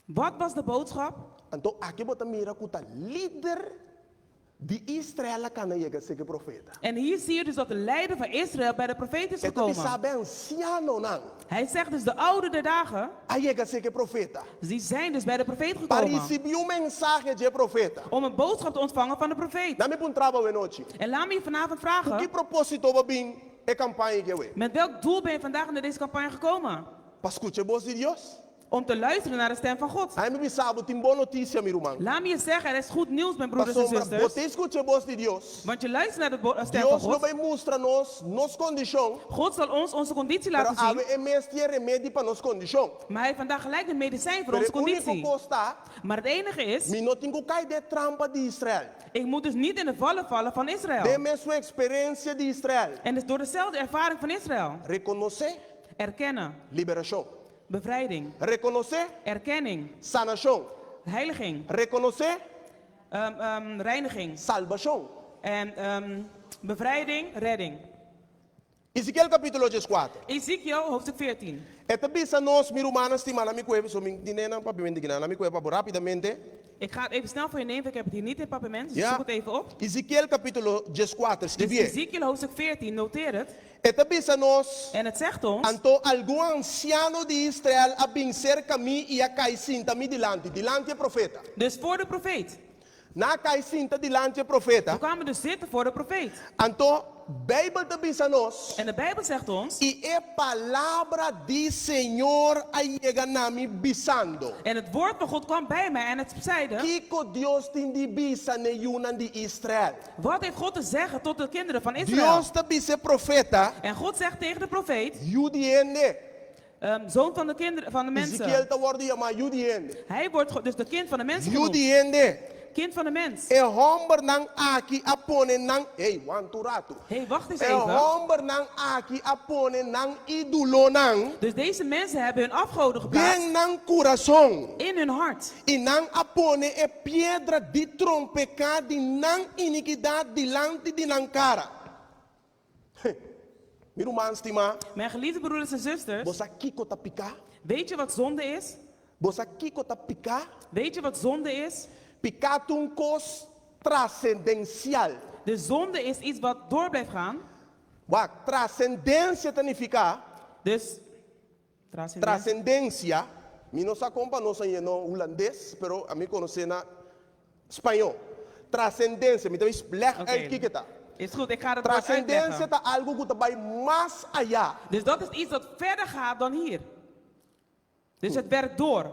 Wat was de boodschap? Anto aki bo ta mira ku ta lider di Israel a kana yega serka e profeta. En hier zie je dus dat de leider van Israël bij de profeet is E ta gekomen. bisa e ansianonan Hij zegt dus de oude der dagen, a yega serka e profeta. die zijn dus bij de profeet Pa gekomen. risibí un mensahe di e profeta. Om een boodschap te ontvangen van de profeet. Laga mi puntra bo awenochi. En laat me je vanavond Ku ki vragen, propósito bo a bin e kampaña aki awe? met welk doel ben je vandaag naar deze campagne gekomen? Pa skucha bos di Dios? Om te luisteren naar de stem van God. Ami bisa bo, tin bon notisia, mi ruman. Laat me je zeggen, er is goed nieuws, mijn broeders en Pasobra zusters. bo ta skucha bos di Dios. Want je luistert naar de bo- stem van Dios lo God. bai mustra nos nos kondishon. God zal ons onze conditie Pero laten zien. awe e mes tin remedi pa nos kondishon. Maar hij heeft vandaag gelijk de medicijn voor Pero onze e úniko conditie. kos ta, Maar het enige is, mi no tin ku kai den trampa di Israel. ik moet dus niet in de vallen vallen van Israël. Den mesun eksperensia di Israel. En dus door dezelfde ervaring van Israël. Rekonosé Erkennen, liberashon. bevrijding, Rekonosé erkenning, sanashon. heiliging, Rekonosé reiniging salbashon. en bevrijding, redding. Ezekiel kapítulo 14. Ezekiel hoofdstuk 14. E ta bisa nos, mi rumannan stimá, mi kue, so mi dinena papiamento kinan, mi kue pa rápidamente. Ik ga het even snel voor je nemen, ik heb het hier niet in papiamento, dus Ja. zoek het even op. Ezekiel kapítulo 14, Dus skirbi. Ezekiel hoofdstuk 14, noteer het. E ta bisa nos, En het zegt ons, Anto algun ansiano di Israel a bin serka mi i a kai sinta mi dilanti, dilanti e profeta. dus voor de profeet. Nan a kai sinta dilanti e profeta. We kwamen dus zitten voor de profeet. Anto Beibel ta bisa nos, En de Bijbel zegt ons, i e palabra di Señor a yega na mi bisando. en het woord van God kwam bij mij en het zeide, Kiko Dios tin di bisa n'e yunan di Israel? wat heeft God te zeggen tot de kinderen van Israël? Dios ta bisa e profeta, En God zegt tegen de profeet, yu di hende. zoon van de kinderen van de Ezekiel mensen. ta wòrdu yamá yu di hende. Hij wordt dus de kind van de mensen Yu genoemd. di hende. Kind van de mens. E hòmbernan aki a pone nan, hey, wak un ratu. Hé, hey, wacht eens E even. hòmbernan aki a pone nan ídolonan Dus deze mensen hebben hun afgoden geplaatst den nan kurason. in hun hart. I nan a pone e piedra di trompeká di nan inikidat dilanti di nan kara. Mi ruman stimá, Mijn geliefde broeders en zusters, bo sa kiko ta piká? weet je wat zonde is? Bo sa kiko ta piká? Weet je wat zonde is? Piká ta un kos trasendensial. De zonde is iets wat door blijft gaan. Wak, trasendensia ta nifiká Dus, trascendentie. Trasendensia, mi no sa kon pa nos no hulandes, pero ami konosé na spañó. Trasendensia, mi ta leg Oké. uit kiko e ta. Is goed, ik ga dat woord Trasendensia uitleggen. ta algu ku ta bai mas ayá. Dus dat is iets dat verder gaat dan hier. Dus het werkt door.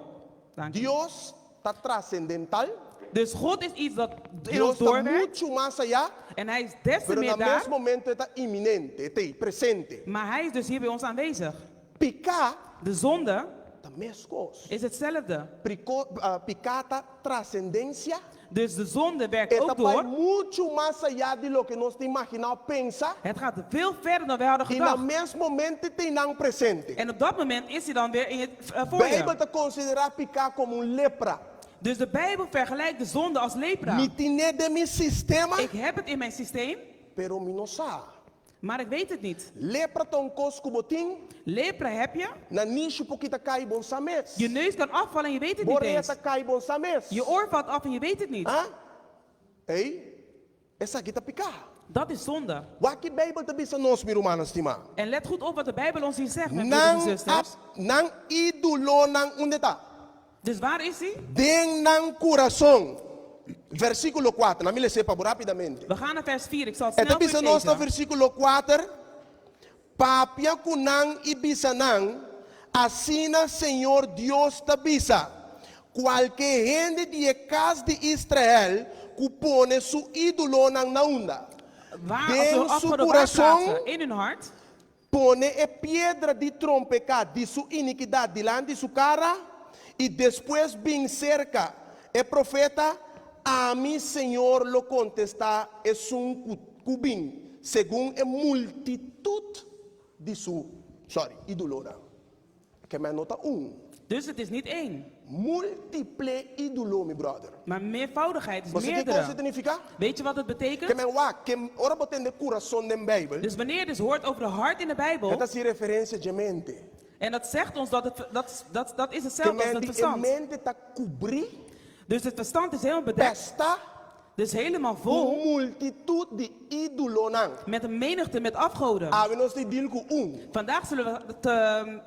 Dank je. Dios ta trasendental. Dus God is iets dat in Dios ons ta doorwerkt. muchu mas ayá, En hij is des te pero meer na mes daar. momento e ta inminente, e ta ei, presente. Maar hij is dus hier bij ons aanwezig. Piká De zonde ta meskos. is hetzelfde. Priko, piká ta trasendensia. Dus de zonde werkt E ta ook bai door. muchu mas ayá di loke nos ta imaginá òf pensa. Het gaat veel verder dan wij hadden I na gedacht. mes momento e ta einan presente. En op dat moment is hij dan weer in het voor Beibel je. ta konsiderá piká komo un lepra. Dus de Bijbel vergelijkt de zonde als lepra. Mi tin'é den mi sistema, Ik heb het in mijn systeem, pero mi no sa. maar ik weet het niet. Lepra ta un kos ku bo tin, Lepra heb je. nanishi por kita kai bo n'sa mes. Je neus kan afvallen en je weet het niet Bo orea eens. ta kai bo n'sa mes. Je oor valt af en je weet het niet. Ah? Ei, esaki ta piká. Dat is zonde. Wak ki Beibel ta bisa nos, mi rumannan stimá. En let goed op wat de Bijbel ons hier zegt, mijn broeders en Nan, zusters. ap, nan ídolonan unda ta? Dus waar is hij? Den nan kurason. Versíkulo kuater. Laga mi les'é pa bo rápidamente. We gaan naar vers 4. Ik zal het E ta snel voor bisa u nos na lezen. versíkulo kuater, Papia ku nan i bisa nan, Asina Señor Dios ta bisa, Kualke hende di e kas di Israel ku pone su ídolonan na unda? Waar, Den als we su afgoden waar kurason, plaatsen? In hun hart. Pone e piedra di trompeká di su inikidat dilanti su kara, i despues bin serka e profeta, ami, Señor, lo kontestá esun ku ku bin segun e multitut di su, sorry, ídolonan. Ke men no ta un. Dus het is niet één. Múltiple ídolo, mi brother. Maar meervoudigheid is Bo sa kiko meerdere. esei ta nifiká? Weet je wat het Ke betekent? men wak, ke ora bo tende kurason den Beibel, Dus wanneer je dus hoort over de hart in de Bijbel, e ta hasi referensia dje mente. en dat zegt ons dat het, dat, dat, dat is Ke hetzelfde als men het di e verstand. mente ta kubrí, Dus het verstand is helemaal bedekt, pèstá dus helemaal ku vol multitut di ídolonan. met een menigte met afgoden. Awe nos ta deal ku un. Vandaag zullen we het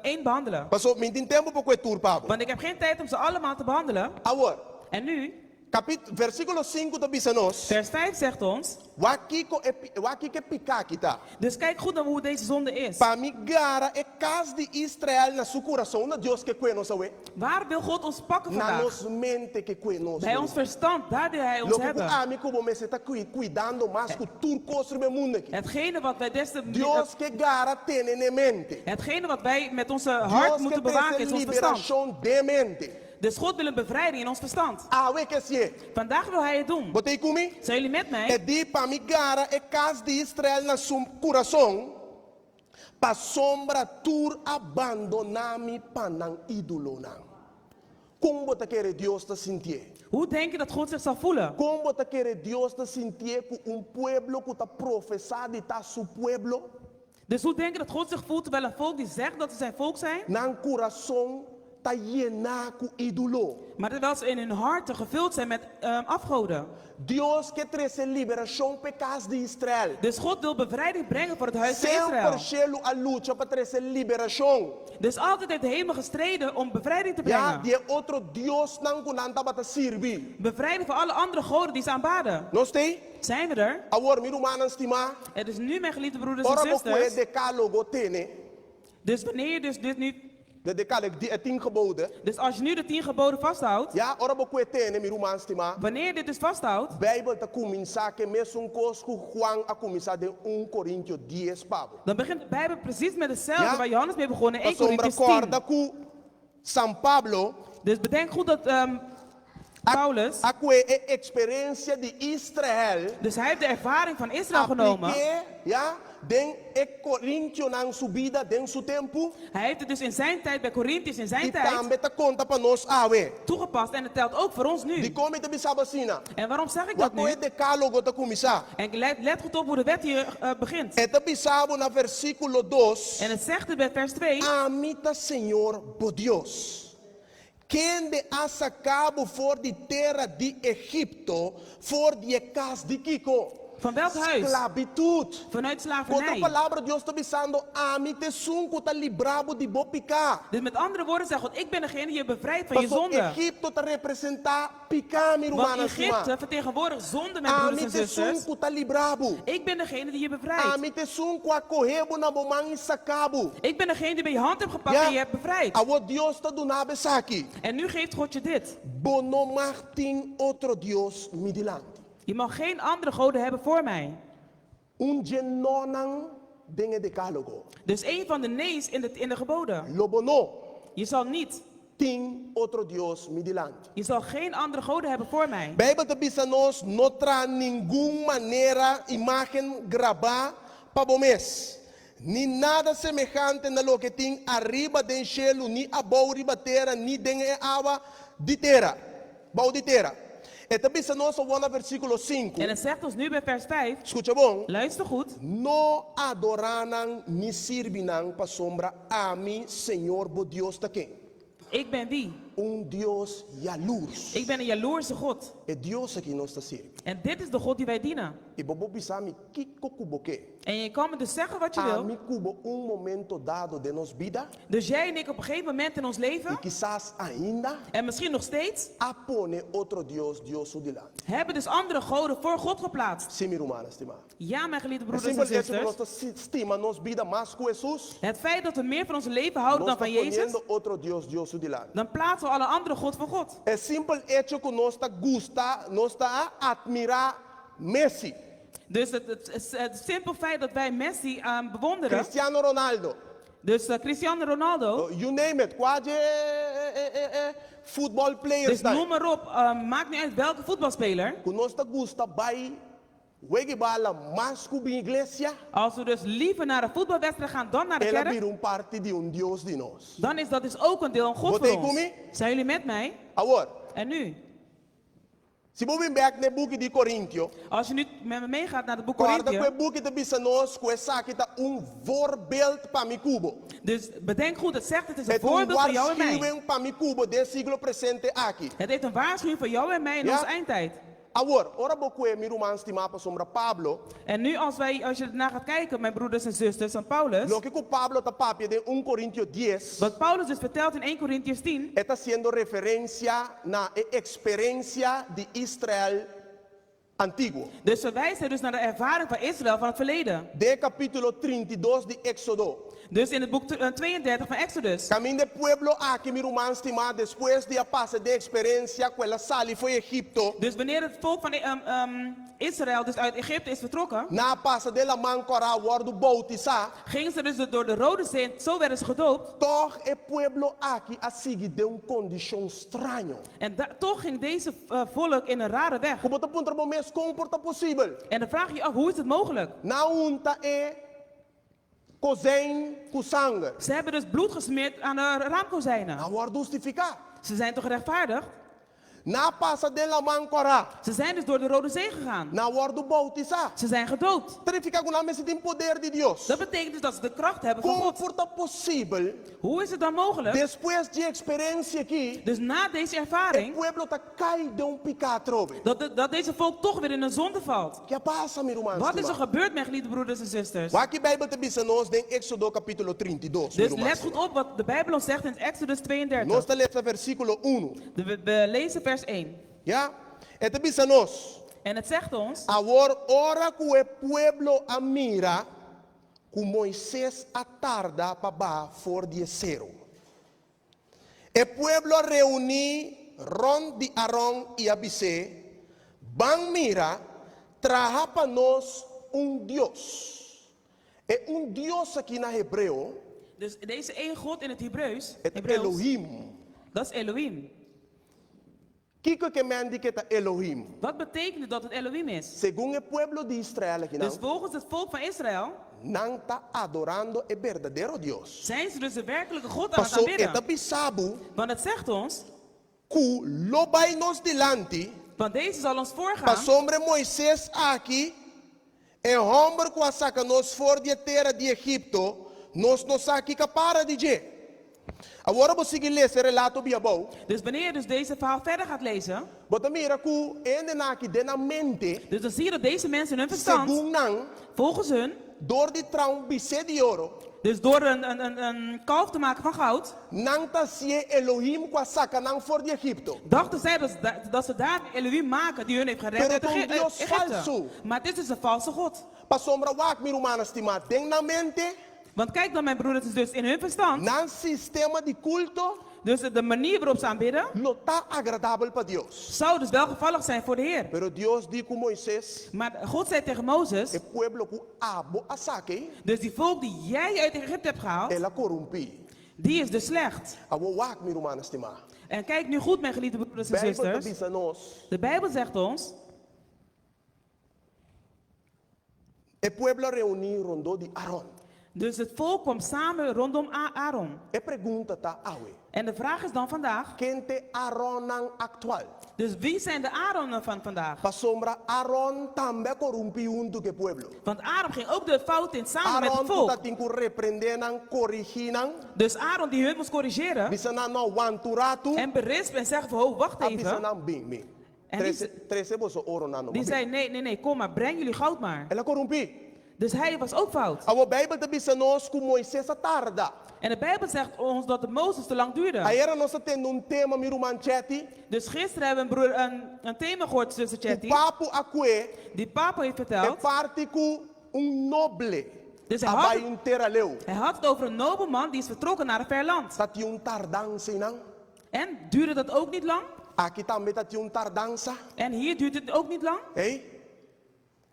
één behandelen. Paso mi n'tin tempu pa kue tur pa bo. Want ik heb geen tijd om ze allemaal te behandelen. Awor, En nu, kapit, versíkulo sinku ta bisa nos, vers 5 zegt ons, Wak kiko e, wak kiko e piká aki ta. dus kijk goed naar hoe deze zonde is. Pa mi gara e kas di Israel na su kurason, unda Dios ke kue nos awe? Waar wil God ons pakken Na vandaag? nos mente ke kue nos. Bij ons verstand, daar wil Hij ons Loke ku hebben. ami ku bo mester ta kuidando mas ku tur kos riba e mundu aki. Hetgene wat wij des te Dios ke gara tene n'e mente. Hetgene wat wij met onze hart Dios ke moeten bewaken trese is ons verstand. liberashon den mente. Dus God wil een bevrijding in ons verstand. Awe e ke hasié. Vandaag wil Hij het doen. Bo t'ei ku mi? Zijn jullie met mij? E di pa mi gara e kas di Israel na su kurason, pasobra tur a bandoná mi pa nan ídolonan. Kon bo ta kere Dios ta sintié? Hoe denk je dat God zich zal voelen? Kon bo ta kere Dios ta sintié ku un pueblo ku ta profesá di ta su pueblo? Dus hoe denk je dat God zich voelt terwijl een volk die zegt dat ze zijn volk zijn, Nan kurason ta yená ku ídolo. maar terwijl ze in hun harten gevuld zijn met afgoden. Dios ke trese liberashon p'e kas di Israel. Dus God wil bevrijding brengen voor het huis van Semper Israël. shelu a lucha pa trese liberashon. Dus altijd heeft de hemel gestreden om bevrijding te Ya, brengen. di e otro diosnan ku nan tabata sirbi. Bevrijding voor alle andere goden die ze aanbaden. Nos t'ei? Zijn we er? Awor, mi rumannan stimá. Het is nu, mijn geliefde broeders en Ora bo kue zusters. dekálogo tene. Dus wanneer je dus dit nu, De dekálogo, di e tien geboden. dus als je nu de 10 geboden vasthoudt, Ya, ora bo kue tene, mi ruman stimá. wanneer je dit dus vasthoudt, Bijbel ta kuminsá ku e mesun kos ku Juan a kuminsá den 1 Korintio 10 pa bo. dan begint de Bijbel precies met hetzelfde Ja? waar Johannes mee begon in 1 Pasobra Corinthians 10. kòrda ku San Pablo Dus bedenk goed dat a, Paulus, a kue e eksperensia di Israel dus hij heeft de ervaring van Israël genomen. aplik'é, ya, den e Korintionan su bida den su tempu Hij heeft het dus in zijn tijd bij Corinthiërs in zijn i tijd tambe ta konta pa nos awe. toegepast en het telt ook voor ons nu. Dikon mi ta bisa bo asina? En waarom zeg ik dat Wak kon nu? e dekálogo ta kuminsá. En let goed op hoe de wet hier begint. E ta bisa bo na versíkulo dos, En het zegt het bij vers 2. Ami ta Señor bo Dios, kende a saka bo for di tera di Egipto, for di e kas di kiko? Van welk huis? Sklabitut. Vanuit Ku otro slavernij. palabra Dios ta bisando, Ami ta esun ku ta libra bo di bo piká. Dus met andere woorden zegt God, ik ben degene die je bevrijdt van je Paso zonde. Egipto ta representá piká, mi Want rumannan stimá. Egypte vertegenwoordigt zonde, mijn broeders Ami en ta esun zusters. ku ta libra bo. Ik ben degene die je bevrijdt. Ami ta esun ku a kohe bo na bo man i saka bo. Ik ben degene die bij je hand hebt gepakt en je hebt bevrijd. Awor Dios ta duna bo esaki. En nu geeft God je dit. Bo no mag tin otro dios mi dilanti. Je mag geen andere goden hebben voor mij. Un dje nonan den e Dekálogo. Dus een van de nee's in de geboden. Lo bo no Je zal niet. tin otro dios mi dilanti. Je zal geen andere goden hebben voor mij. Beibel ta bisa nos, No traha ningun manera imágen grabá pa bo mes, ni nada semehante na loke tin ariba den shelu, ni abou riba tera, ni den e awa di tera, bou di tera. E ta bisa nos awor na versíkulo sinku, En het zegt ons nu bij vers 5, skucha bon, luister goed, No adorá nan ni sirbi nan, pasobra ami, Señor bo Dios, ta ken? Ik ben wie? Un Dios yalurs. Ik ben een jaloerse God. E Dios aki nos ta sirbi. En dit is de God die wij dienen. I bo por bisa mi kiko ku bo ke. En je kan me dus zeggen wat je wil. Ami ku bo un momento dado den nos bida Dus jij en ik op een gegeven moment in ons leven, i kisas ainda, en misschien nog steeds, a pone otro dios Dios su dilanti. hebben dus andere goden voor God geplaatst. Sí, mi rumannan stimá. Ja, mijn geliefde E broeders en simpel echo ku zusters. nos ta stima nos bida mas ku Hesus, Het feit dat we meer van ons leven houden nos dan ta van Jezus, poniendo otro dios Dios su dilanti. dan plaatsen we alle andere God voor God. E simpel echo ku nos ta gusta, nos ta atmirá Messi, Dus het simpel feit dat wij Messi bewonderen, Cristiano Ronaldo, dus Cristiano Ronaldo, you name it, kua dje e football players dus ta. noem maar op, maakt niet uit welke voetbalspeler. Ku nos ta gusta bai weg'i bala mas ku bin iglesia, Als we dus liever naar de voetbalwedstrijd gaan dan naar de el a kerk, bira un parti di un dios di nos. dan is dat dus ook een deel een God Bo voor t'ei ons. ku mi? Zijn jullie met mij? Awor, En nu? si bo bin bèk na e buki di Korintio, Als je nu met me meegaat naar het boek kòrda ku e Korinthe, buki ta bisa nos ku esaki ta un voorbeeld pa mi ku bo. Dus bedenk goed, het zegt het is een E ta un voorbeeld voor jou en mij. waarschuwing pa mi ku bo den siglo presente aki. Het heeft een waarschuwing voor jou en mij in Ja. onze eindtijd. Awor, ora bo kue mi ruman stimá pasobra Pablo, En nu als, wij, als je ernaar gaat kijken, mijn broeders en zusters, van Paulus, loke ku Pablo ta papia den 1 Korintio dies, wat Paulus dus vertelt in 1 Corinthians 10, e ta hasiendo referensia na e eksperensia di Israel antiguo. dus verwijst hij dus naar de ervaring van Israël van het verleden. Den kapítulo 32 di Éksodo. Dus in het boek 32 van Exodus. Kaminda e pueblo aki, mi ruman stimá, despues di a pasa den eksperensia ku el a sali fo'i Egipto, Dus wanneer het volk van Israël dus uit Egypte is vertrokken, nan a pasa den Laman Kòrá, a wòrdu boutisá, gingen ze dus door de Rode Zee en zo werden ze gedoopt. tòg e pueblo aki a sigui den un kondishon straño. En toch ging deze volk in een rare weg. Ku bo ta puntra bo mes kon por ta posibel. En dan vraag je je af, hoe is het mogelijk? Nan a hunta e kozijn ku sanger. Ze hebben dus bloed gesmeerd aan de raamkozijnen. Nan a wòrdu hustifiká. Ze zijn toch gerechtvaardigd? Nan a pasa den Laman Kòrá. Ze zijn dus door de Rode Zee gegaan. Nan a wòrdu boutisá. Ze zijn gedoopt. Ta nifiká ku nan mester tin poder di Dios. Dat betekent dus dat ze de kracht hebben van Kon God. por ta posibel Hoe is het dan mogelijk? despues di e eksperensia aki Dus na deze e ervaring, pueblo ta kai den un piká atrobe? dat deze volk toch weer in een zonde valt. Ki a pasa, mi ruman Wat is er stimá? gebeurd, mijn geliefde broeders en zusters? Wak ki Beibel ta bisa nos den Éksodo kapítulo 32, mi Dus ruman let stimá. goed op wat de Bijbel ons zegt in Exodus Nos 32. ta lesa versíkulo 1. We lezen vers 1. Ya? E ta bisa nos, En het zegt ons, Awor ora ku e pueblo a mira ku Moises a tarda pa baha for di e seru, e pueblo a reuní rònt di Aron i a bis'é, Ban mira, traha pa nos un dios. E un dios aki na hebreo Dus deze één God in het Hebreeuws, e ta Hebreeuws, Elohim. dat is Elohim. Kiko ke men di ke ta Elohim? Wat betekent het dat het Elohim is? Segun e pueblo di Israel akinan, Dus volgens het volk van Israël nan ta adorando e berdadero Dios. zijn ze dus de werkelijke God aan het Paso e ta aanbidden. bisa bo Want het zegt ons, ku lo bai nos dilanti, want deze zal ons voorgaan. pasobra e Moises aki, e hòmber ku a saka nos for di e tera di Egipto, nos no sa kiko a para di dje. Awor bo sigui lesa e relato bia bou. Dus wanneer je dus deze verhaal verder gaat lezen, Bo ta mira ku e hendenan aki den nan mente, dus dan zie je dat deze mensen in hun verstand, segun nan, volgens hun, dor di traha un bisé di oro, dus door een, een, een, een kalf te maken van goud, nan ta hasié Elohim ku a saka nan for di Egipto. dachten zij dat, dat ze daar Elohim maken die hun heeft gered Pero uit ta un Egypte. Dios falsu. Maar het is dus een valse God. Pasobra wak, mi rumannan stimá, den nan mente, Want kijk dan, mijn broeders en zussen, in hun verstand, nan sistema di kulto dus de manier waarop ze aanbidden, lo ta agradabel pa Dios. zou dus welgevallig zijn voor de Heer. Pero Dios di ku Moises, Maar God zei tegen Mozes, E pueblo ku abo a saka ei, dus die volk die jij uit Egypte hebt gehaald, el a korumpí. die is dus slecht. Awor wak, mi rumannan stimá. En kijk nu goed, mijn geliefde broeders en Bijbel ta zusters. bisa nos, De Bijbel zegt ons, E pueblo a reuní rondó di Aron. dus het volk kwam samen rondom Aaron. E pregunta ta awe, En de vraag is dan vandaag, Ken t'e Aronnan aktual? dus wie zijn de Aaronen van vandaag? Pasobra Aron tambe a korumpí huntu ku e pueblo. Want Aaron ging ook de fout in samen met Aron het ku volk. tatin ku reprendé nan, korigí nan, Dus Aaron die hun moest corrigeren bisa nan no wanta un ratu, en berispen en zeggen van, ho, wacht a bisa even. nan bin, bin. En die Trese, trese boso oro nan no, Die bin. zei, nee, nee, nee, kom maar, breng jullie goud maar. El a korumpí. Dus hij was ook fout. Awor Bijbel ta bisa nos ku Moises a tarda. En de Bijbel zegt ons dat het Mozes te lang duurde. Ayera nos a tende un tema, mi ruman Chetty. Dus gisteren hebben we een, broer, een, een thema gehoord, zuster Ku Chetty. Papu a kue Die Papo heeft e verteld. parti ku un noble Dus hij a had bai het, un tera leu. hij had het over een nobelman die is vertrokken naar een ver land. Ta tin un tardansa einan. En duurde dat ook niet lang? Aki tambe ta tin un tardansa. En hier duurt het ook niet lang? Hey?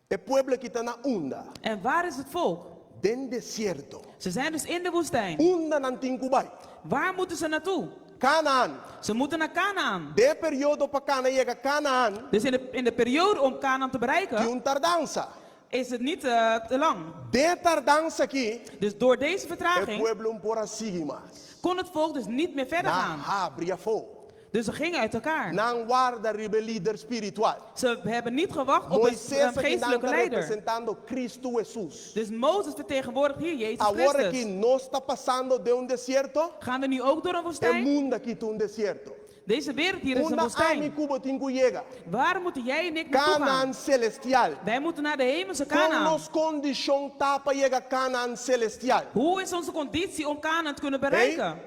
E pueblo aki ta na unda? En waar is het volk? Den desierto. Ze zijn dus in de woestijn. Unda nan tin ku bai? Waar moeten ze naartoe? Canaan. Ze moeten naar Canaan. Den e periodo pa kana yega Canaan, Dus in de, in de periode om Canaan te bereiken, tin un tardansa. is het niet eh, te lang. Den e tardansa aki, Dus door deze e vertraging pueblo no por a sigui mas. kon het volk dus niet meer verder Nan gaan. habri afó. Dus ze gingen uit elkaar. Nan a warda riba e lider spiritual. Ze hebben niet gewacht op een, Moisés een aki nan geestelijke ta leider. representando Cristo Jesus. Dus Mozes vertegenwoordigt hier Jezus Awor aki Christus. nos ta pasando den un desierto, Gaan we nu ook door een e woestijn? mundo aki ta un desierto. Deze wereld hier is een Unda ami woestijn. ku bo tin ku yega? Waar moeten jij en ik naartoe gaan? Canaan celestial. Wij moeten naar de hemelse Kon Canaan. nos kondishon ta pa yega Canaan celestial? Hoe is onze conditie om Canaan te kunnen bereiken?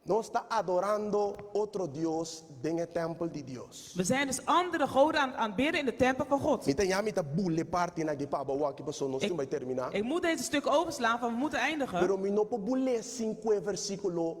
Nos ta adorando otro Dios den e tèmpel di Dios. We zijn dus andere goden aan het aanbidden in de tempel van God. Mi ta ya mi ta bula e partinan aki pa abou aki pasobra nos Ik, tin bai terminá. ik moet deze stuk overslaan van we moeten eindigen. Pero mi no por bul'é sin ku e versíkulo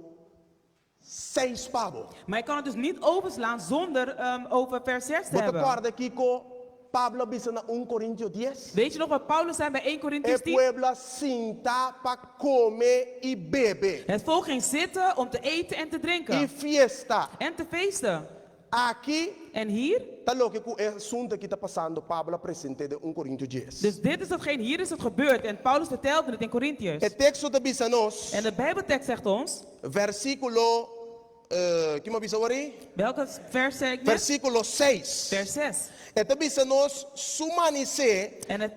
seis pa bo. Maar ik kan het dus niet overslaan zonder over vers 6 te Bo ta hebben. kòrda kiko Pablo a bisa na 1 Korintio 10? Weet je nog wat Paulus zei bij 1 E Corinthians 10? pueblo a sinta pa kome i bebe. Het volk ging zitten om te eten en te I drinken. fiesta. En te feesten. Aki En hier? ta loke ku e asuntu aki ta pasando, Pablo a present'é den 1 Korintio 10. Dus dit is hetgeen, hier is het gebeurd. En Paulus vertelde het in Corinthiërs. E teksto ta bisa nos, En de Bijbeltekst zegt ons, versíkulo, eh, ki m'a bisa awor ei? welke vers zei ik net? Versíkulo 6. Vers 6. E ta bisa nos, su manisé, En het,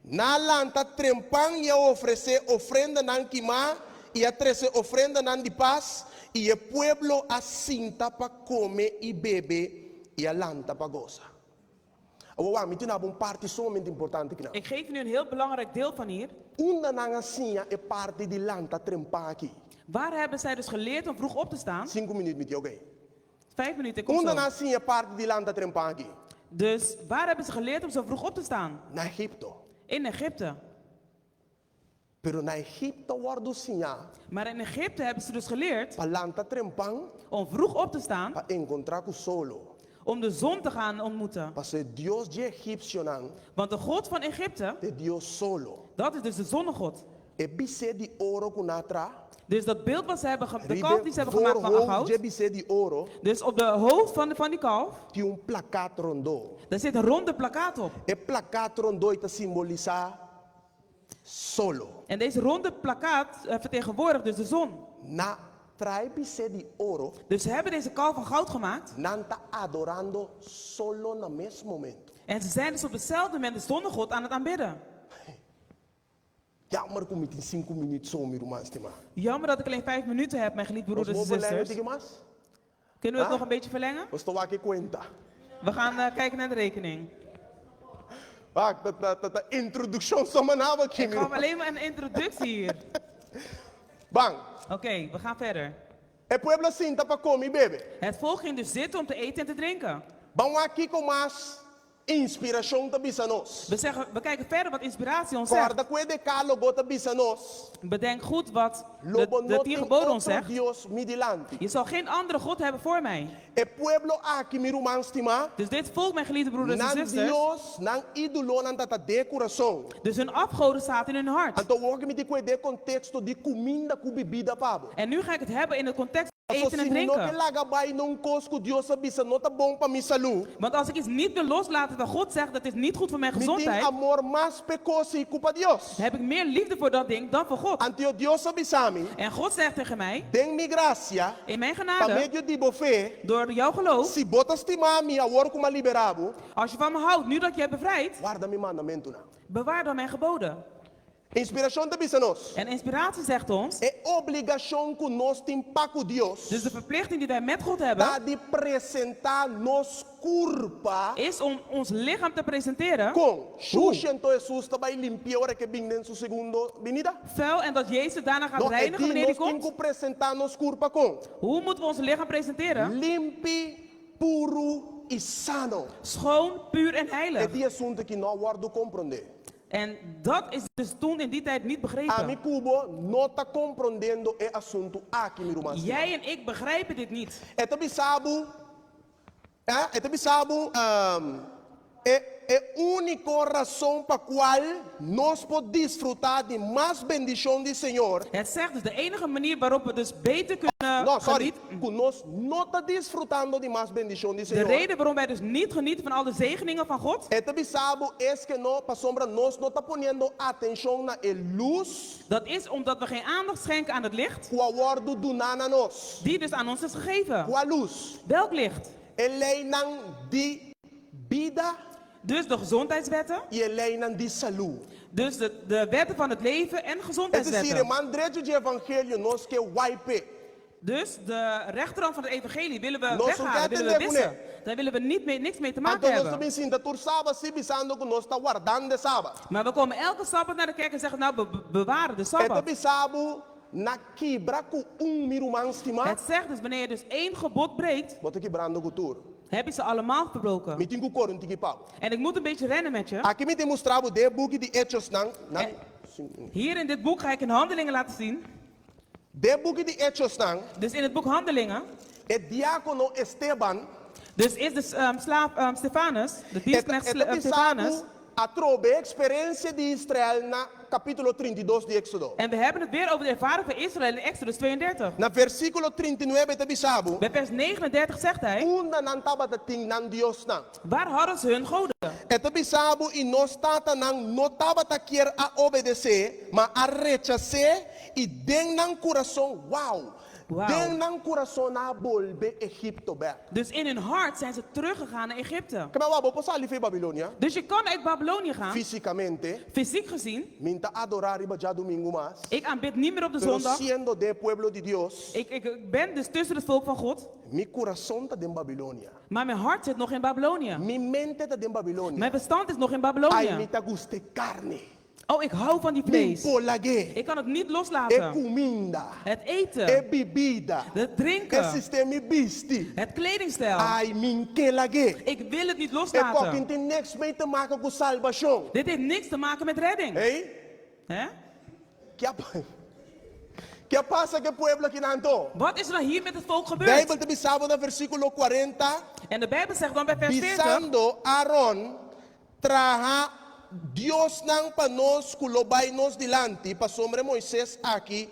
Nan a lanta trempan i a ofresé ofrendanan kimá i a trese ofrendanan di pas, i e pueblo a sinta pa kome i bebe i a lanta pa gosa. Awor wak, mi tin abo un parti sumamente importante akinan. ik geef nu een heel belangrijk deel van hier. Unda nan a siña e parti di lanta trempan aki? Waar hebben zij dus geleerd om vroeg op te staan? Sinku minüt mi tin, oké. Vijf minuten, ik kom Unda zo. nan a siña e parti di lanta trempan aki? Dus waar hebben ze geleerd om zo vroeg op te staan? Na Egipto. In Egypte. Pero na Egipto a wòrdu siñá Maar in Egypte hebben ze dus geleerd pa lanta trempan om vroeg op te staan, pa enkontrá ku solo. om de zon te gaan ontmoeten. Pasobra e dios dje egipsionan Want de god van Egypte, ta e dios solo. dat is dus de zonnegod. E bisé di oro ku nan a traha. Dus dat beeld wat ze hebben, ge- de Riba kalf die ze hebben gemaakt van voorhoofd goud. dje bisé di oro. Dus op de hoofd van, de, van die kalf, Tin un plakat rondó. daar zit een ronde plakkaat op. E plakat rondó ei ta simbolisá solo. En deze ronde plakkaat eh, vertegenwoordigt dus de zon. Nan a traha e bisé di oro. Dus ze hebben deze kalf van goud gemaakt. Nan ta adorando solo na mes momento. En ze zijn dus op hetzelfde moment de zonnegod aan het aanbidden. Jammer ku mi tin sinku minüt so, mi ruman stimá. Jammer dat ik alleen vijf minuten heb, mijn geliefde Nos broeders en por verlengen zusters. tiki mas? Kunnen we het Ah? nog een beetje verlengen? Nos ta wak e kuenta. We gaan eh, kijken naar de rekening. Wak, ta ta ta ta introdukshon so manaba aki, Ik mi gaf ruman. alleen maar een introductie hier. Ban, Oké, we gaan verder. e pueblo a sinta pa kome i bebe. Het volk ging dus zitten om te eten en te drinken. Ban wak kiko mas Inspirashon ta bisa nos. We, zeggen, we kijken verder wat inspiratie ons zegt. Kòrda ku e Dekálogo ta bisa nos. Bedenk goed wat Lo de, bo de no tien tin geboden ons otro zegt. Dios mi dilanti. Je zal geen andere God hebben voor mij. E pueblo aki, mi ruman stimá, Dus dit volk, mijn geliefde broeders en nan zusters. dios, nan ídolonan ta ta den kurason. Dus hun afgoden zaten in hun hart. Anto awor ku mi tin ku e den konteksto di kuminda ku bibida pa bo. En nu ga ik het hebben in de context van Paso eten en si mi no ke drinken. laga bai na un kos ku Dios a bisa no ta bon pa mi salú, Want als ik iets niet wil loslaten dat God zegt dat is niet goed voor mijn mi tin gezondheid, amor mas p'e kos ei ku pa Dios. heb ik meer liefde voor dat ding dan voor God. Anto Dios a bisa mi, En God zegt tegen mij, den mi grasia, in mijn pa genade, medio di bo fe, door jouw geloof, si bo ta stima mi awor ku m'a liberá bo, als je van me houdt, nu dat ik je hebt bevrijd, warda mi mandamentunan. bewaar dan mijn geboden. Inspirashon ta bisa nos. En inspiratie zegt ons, E obligashon ku nos tin pa ku Dios dus de verplichting die wij met God hebben, ta di presentá nos kurpa is om ons lichaam te presenteren, kon shushi anto Hesus ta bai limpi'é ora ku e bin den su segundo binida. vuil en dat Jezus daarna gaat No, e reinigen di wanneer hij nos tin komt. ku presentá nos kurpa kon Hoe moeten we ons lichaam presenteren? limpi, puru i sano. Schoon, puur en E heilig. di asuntu ki no a wòrdu komprondé. En dat is dus toen in die tijd niet Ami begrepen. ku bo no ta komprondiendo e asuntu aki, mi ruman stimá. Jij en ik begrijpen dit niet. E ta bisa bo, eh, e ta bisa bo, ehm, e, e úniko rason pa kual nos por disfrutá di mas bendishon di Señor, Het zegt dus de enige manier waarop we dus beter kunnen no, sorry, genieten. ku nos no ta disfrutando di mas bendishon di De Señor. reden waarom wij dus niet genieten van al de zegeningen van God, E ta bisa bo es ke no, pasobra nos no ta poniendo atenshon na e lus dat is omdat we geen aandacht schenken aan het licht ku a wòrdu duná na nos. die dus aan ons is gegeven. Kua lus? Welk licht? E leinan di bida Dus de gezondheidswetten, i e leinan di salú. dus de, de wetten van het leven en Es desir, e gezondheidswetten. man drechi di evangelio nos ke waipe. Dus de rechterhand van het evangelie willen we Nos no weghalen, ke willen we atendé wissen. kuné. Daar willen we niet mee, niks mee te maken Anto nos ta hebben. bin sinta tur Saba si bisando ku nos ta wardando e Saba. Maar we komen elke Sabbat naar de kerk en zeggen, nou, we be- bewaren de E ta Sabbat. bisa bo na kibra ku un mi ruman stimá. Het zegt dus, wanneer je dus één gebod breekt, Bo ta kibrando ku tur. heb je ze allemaal verbroken. Mi tin ku kore un tiki pa bo. En ik moet een beetje rennen met je. Aki mi ta mustra bo den buki di Echosnan. Nan, Eh. Hier in dit boek ga ik in Handelingen laten zien. Den buki di Echosnan, Dus in het boek Handelingen, e diákono Esteban, dus is de slaaf Stefanus, de e dienstknecht e Sle- ta eh, bisa Stefanus. ku atrobe e eksperensia di Israel na kapítulo 32 di Éksodo. En we hebben het weer over de ervaring van Israël in Exodus 32. Na versíkulo 39 e ta bisa bo, Bij vers 39 zegt hij, Unda nan tabata tin nan diosnan? waar hadden ze hun goden? E ta bisa bo i nos tatanan no tabata kier a obedesé, ma a rechas'é i den nan kurason, wow, Wauw. den nan kurason nan a bolbe Egipto bèk. Dus in hun hart zijn ze teruggegaan naar Egypte. Kaba wak, bo por sali for di Babilonia, Dus je kan uit Babylonië gaan, físikamente, fysiek gezien. mi n'ta adorá riba djadumingu mas, Ik aanbid niet meer op de pero zondag. siendo den pueblo di Dios, Ik, ik ben dus tussen het volk van God, mi kurason ta den Babilonia. maar mijn hart zit nog in Babylonië. Mi mente ta den Babilonia. Mijn verstand is nog in Ai, Babylonië. mi ta gusta e karni. Oh, ik hou van die Mi vlees. n'por lag'é. Ik kan het niet E loslaten. kuminda. Het E eten, bibida. het E drinken, sistema di bisti. het kledingstijl. Ai, mi n'ke lag'é. Ik wil het niet E kos loslaten. aki n'tin niks mee te maken ku salbashon. Dit heeft niks te maken met redding. Hey? Hè? Ke a, ke a pasa ku e pueblo akinan anto? Wat is er nou hier met het volk gebeurd? Bijbel ta bisa bo na versíkulo 40, En de Bijbel zegt dan bij vers 40. bisando Aaron, traha diosnan pa nos ku lo bai nos dilanti, pasobra e Moises aki,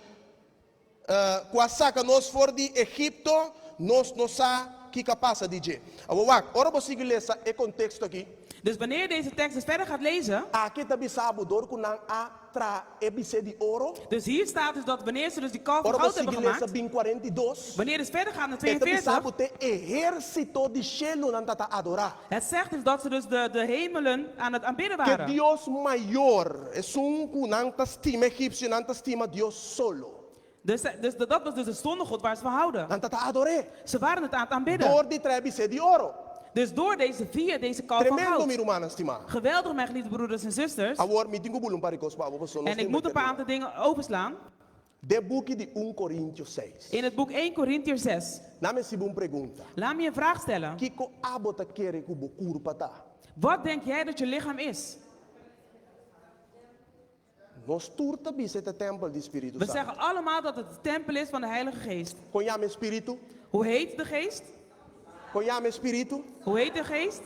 eh, ku a saka nos for di Egipto, nos no sa kiko a pasa di dje. Awor wak, ora bo sigui lesa e konteksto aki. Dus wanneer je deze tekst dus verder gaat lezen. Aki ta bisa bo dor ku nan a. traha e bisé di oro, Dus hier staat dus dat wanneer ze dus die kalf van ora bo goud hebben sigui lesa gemaakt, bin 42, wanneer het verder gaat naar e ta bisa 42, ku te ehérsito di shelu nan ta ta adorá. het zegt dus dat ze dus de, de hemelen aan het aanbidden Ke waren. dios mayor, esun ku nan ta stima egipsionan ta stima dios solo. Dus, dus dat was dus de zonnegod waar ze van houden. Nan ta ta ador'é. Ze waren het aan het aanbidden. Dor di traha e bisé di oro. Dus door deze via deze kalf van Tremendo, mi goud. rumannan stimá. Geweldig, mijn geliefde broeders en zusters. Awor mi tin ku bula un par di kos pa bo, pasobra nos En ik tin moet een paar mester aantal dingen overslaan. Den buki di un Korintio seis. In het boek 1 Korintiërs 6. Laat mi hasi bo un pregunta. Laat me je een vraag stellen. Kiko abo ta kere ku bo kurpa ta? Wat denk jij dat je lichaam is? Nos tur ta bisa e ta tèmpel di Spiritu We Santu. zeggen allemaal dat het de tempel is van de Heilige Geest. Kon yama e Spiritu? Hoe heet de Geest? Kon yama e Spiritu? Hoe heet de Geest?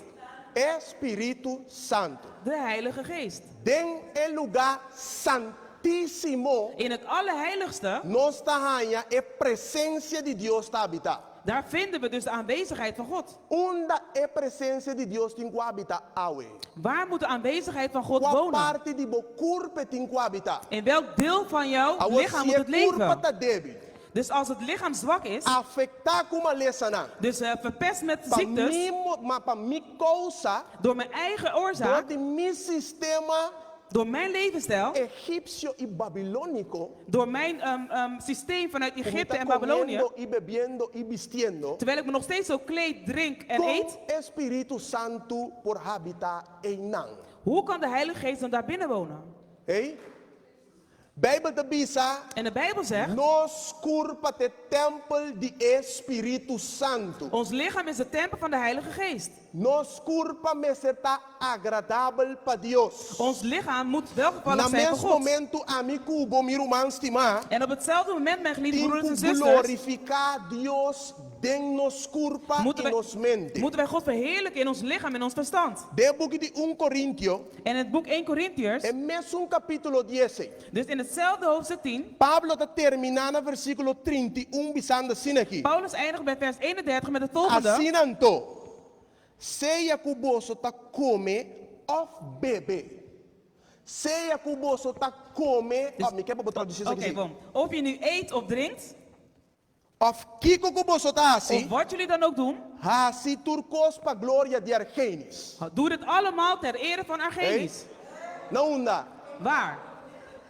E Spiritu Santu. De Heilige Geest. Den e lugá santísimo In het Allerheiligste, nos ta haña e presensia di Dios ta habitá. daar vinden we dus de aanwezigheid van God. Unda e presensia di Dios tin ku habitá awe? Waar moet de aanwezigheid van God Kua wonen? parti di bo kurpa e tin ku habitá? In welk deel van jouw Awor lichaam si moet e het kurpa leven? ta débil, Dus als het lichaam zwak is, afektá ku malesanan, dus eh, verpest met pa ziektes, mi, ma pa mi kousa, door mijn eigen dor oorzaak, di mi sistema door mijn levensstijl, egipsio i babilóniko, door mijn ehm, ehm, systeem vanuit ku mi Egypte ta en Babylonië, komiendo i bebiendo i bistiendo, terwijl ik me nog steeds zo kleed, drink en kon eet, e Spiritu Santu por habitá einan? hoe kan de Heilige Geest dan daar binnen wonen? Hey? Bijbel ta bisa, En de Bijbel zegt, nos kurpa ta e tèmpel di e Spiritu Santu. ons lichaam is de tempel van de Heilige Geest. Nos kurpa mester ta agradabel pa Dios. Ons lichaam moet welgevallig Na zijn voor mes God. momento ami ku bo mi ruman stimá En op hetzelfde moment, mijn geliefde tin broeders ku en zusters, glorifiká Dios den nos kurpa moeten i wij, nos mente. moeten wij God verheerlijken in ons lichaam en ons verstand. Den buki di 1 Korintio, En in het boek 1 Korintiërs, e mesun kapítulo diesei, dus in hetzelfde hoofdstuk 10, Pablo ta terminá na versíkulo 31 bisando asina aki, Paulus eindigt bij vers 31 met het volgende. Asina anto, sea ku boso ta kome òf bebe, sea ku boso ta kome, Dus, oh, mi ke pa bo tradusí esaki Oké, sí. bom. Of je nu eet of drinkt, Òf kiko ku boso ta hasi, of wat jullie dan ook doen, hasi tur kos pa gloria di Argenis. doe dit allemaal ter ere van Argenis. Hey? Na unda? Waar?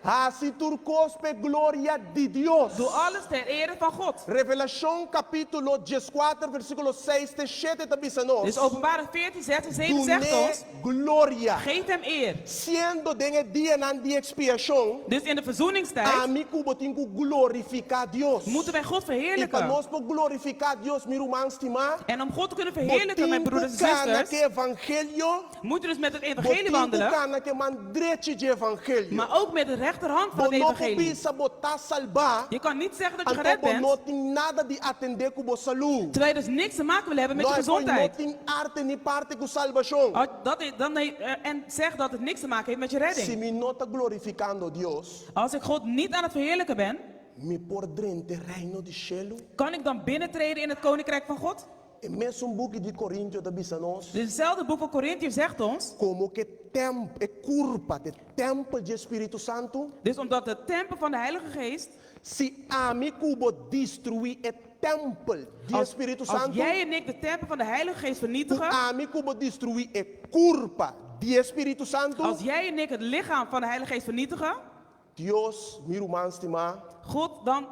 Hasi tur kos p'e gloria di Dios. Doe alles ter ere van God. Revelashon kapítulo dieskuater versíkulo seis te shete ta bisa nos, Dus Openbaring 14, 6 en 7 zegt Dun'é ons, gloria. geef hem eer. Siendo den e dianan di ekspiashon, Dus in de verzoeningstijd ami ku bo tin ku glorifiká Dios. moeten wij God I pa verheerlijken. nos por glorifiká Dios, mi ruman stimá, En om God te kunnen bo verheerlijken, tin mijn ku broeders en kana zusters, ku evangelio, moeten we dus met het bo evangelie tin ku wandelen, kana ku e man drechi dje evangelio. maar ook met de rechterhand van Bo het no por evangelie. bisa bo ta salbá, Je kan niet zeggen dat je anto gered bo bent, no tin nada di atendé ku bo salú. terwijl je dus niks te maken wil hebben met No, je e por no gezondheid. tin arte ni parte ku salbashon. Oh, dat is, dan, eh, en zeg dat het niks te maken heeft met je Si redding. mi no ta glorifikando Dios, Als ik God niet aan het verheerlijken ben, mi por drenta e reino di shelu? kan ik dan binnentreden in het koninkrijk van God? E mesun buki di Korintio ta bisa nos, Dus hetzelfde boek van Korinthiërs zegt ons, komo ku e temp, e kurpa ta e tèmpel dje Spiritu Santu, dus omdat de tempel van de Heilige Geest, si ami ku bo destruí e tèmpel di e als, Spiritu als Santu, jij en ik de tempel van de Heilige Geest ku vernietigen, ami ku bo destruí e kurpa di e Spiritu Santu, als jij en ik het lichaam van de Heilige Geest vernietigen, Dios, mi ruman stimá, God, dan,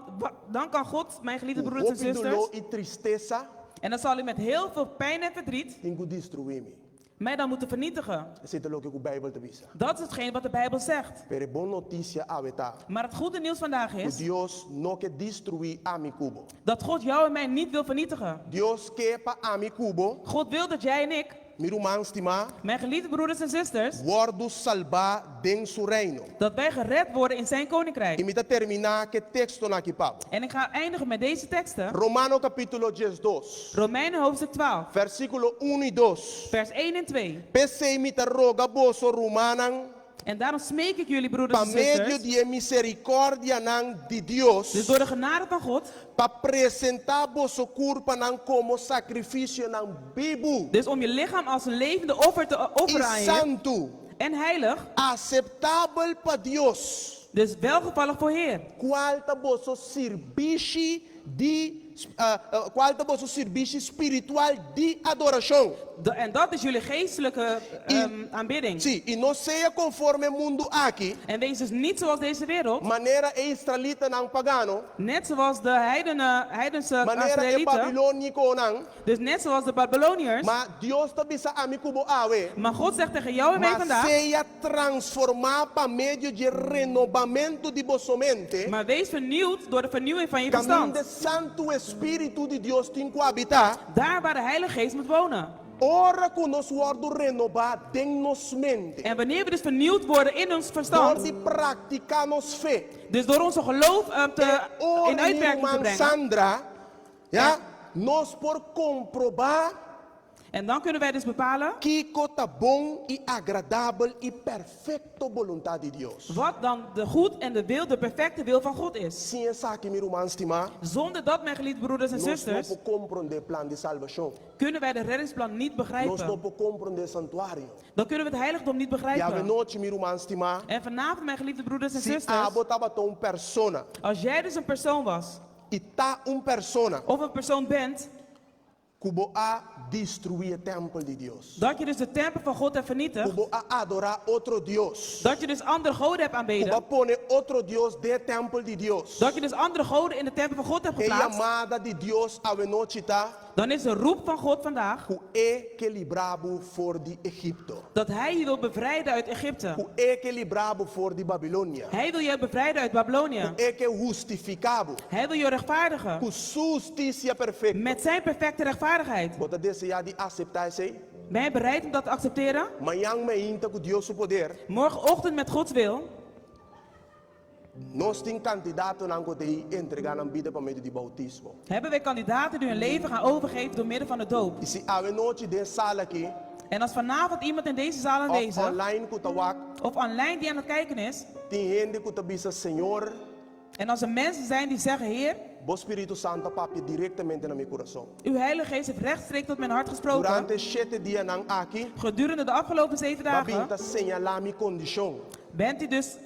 dan kan God, mijn geliefde ku broeders en hopi doló zusters, i tristesa, en dan zal hij met heel veel pijn en verdriet tin ku destruí mi. mij dan moeten vernietigen. Esei ta loke ku Bijbel ta bisa. Dat is hetgeen wat de Bijbel zegt. Pero e bon notisia awe ta Maar het goede nieuws vandaag ku is Dios no ke destruí ami ku bo. dat God jou en mij niet wil vernietigen. Dios ke pa ami ku bo, God wil dat jij en ik, mi ruman stimá, mijn geliefde broeders en zusters, wòrdu salbá den su reino. dat wij gered worden in zijn koninkrijk. I mi ta terminá ku e tekstonan aki pa bo. En ik ga eindigen met deze teksten. Romano kapítulo diesdos, Romeinen hoofdstuk 12, versíkulo unu i dos. vers 1 en 2. P'esei mi ta roga boso, rumannan, En daarom smeek ik jullie, broeders pa en medio zusters, di e miserikòrdianan di Dios, dus door de genade van God, pa presentá boso kurpanan komo sakrifisionan bibu dus om je lichaam als een levende offer te i offeren aan je santu. En heilig. Aseptabel pa Dios. Dus welgevallig voor Heer. Kual ta boso sirbishi di kual ta boso sirbishi spiritual di adorashon. En dat is jullie geestelijke I, aanbidding. sí, i no sea konforme e mundu aki. En wees dus niet zoals deze wereld. Manera e israelitanan pagano. Net zoals de heidenen, heidense Manera e Israëlieten. babilónikonan. Dus net zoals de Babyloniërs. Ma Dios ta bisa ami ku bo awe. Maar God zegt tegen jou en mij Ma vandaag. sea transformá pa medio dje renobamentu di boso mente. Maar wees vernieuwd door de vernieuwing van je Kaminda verstand. e Santu Espíritu di Dios tin ku habitá. Daar waar de Heilige Geest moet wonen. Ora ku nos wòrdu renobá den nos mente. En wanneer we dus vernieuwd worden in ons Dor verstand. di praktiká nos fe. Dus door onze geloof te, E ora in mi uitwerking te ruman brengen. Sandra, ya, nos por komprobá En dan kunnen wij dus bepalen kiko ta bon i agradabel i perfekto boluntat di Dios. wat dan de goed en de wil, de perfecte wil van God is. Sin esaki, mi ruman stimá, Zonder dat, mijn geliefde broeders en nos no zusters, por komprondé plan di salbashon. kunnen wij de reddingsplan niet Nos no begrijpen. por komprondé santuario. Dan kunnen we het heiligdom niet I awe begrijpen. nochi, mi ruman stimá, En vanavond, mijn geliefde broeders en si zusters, abo tabata un persona als jij dus een persoon was, i ta un persona of een persoon bent, ku bo a destruí e tèmpel di Dios, dat je dus de tempel van God hebt ku vernietigd, bo a adorá otro dios, dat je dus andere goden hebt ku bo a aanbeden, pone otro dios den e tèmpel di Dios, dat je dus andere goden in de tempel van God hebt e geplaatst, yamada di Dios awenochi ta dan is de roep van God vandaag ku e ke libra bo for di Egipto, dat Hij je wil bevrijden uit Egypte. ku e ke libra bo for di Babilonia, Hij wil je bevrijden uit Babylonië. ku e ke hustifiká bo Hij wil je rechtvaardigen ku su hustisia perfekto. met zijn perfecte rechtvaardigheid. Bo ta deseá di aseptá esei? Ben je bereid om dat te accepteren? Mañan mainta ku Dios su poder. Morgenochtend met Gods wil. Nos tin kandidatonan ku ta entregá nan bida pa medio di boutismo. Hebben wij kandidaten die hun leven gaan overgeven door middel van de doop. I si awe nochi den sala aki. En als vanavond iemand in deze zaal Òf aanwezig. online ku ta wak. Of online die aan het kijken is. Tin hende ku ta bisa, Señor. En als er mensen zijn die zeggen, Heer. Bo Spiritu Santu a papia direktamente na mi kurason. Uw Heilige Geest heeft rechtstreeks tot mijn hart gesproken. Durante e shete dianan aki. Gedurende de afgelopen zeven Bo a bin dagen. ta señalá mi kondishon. Bent u dus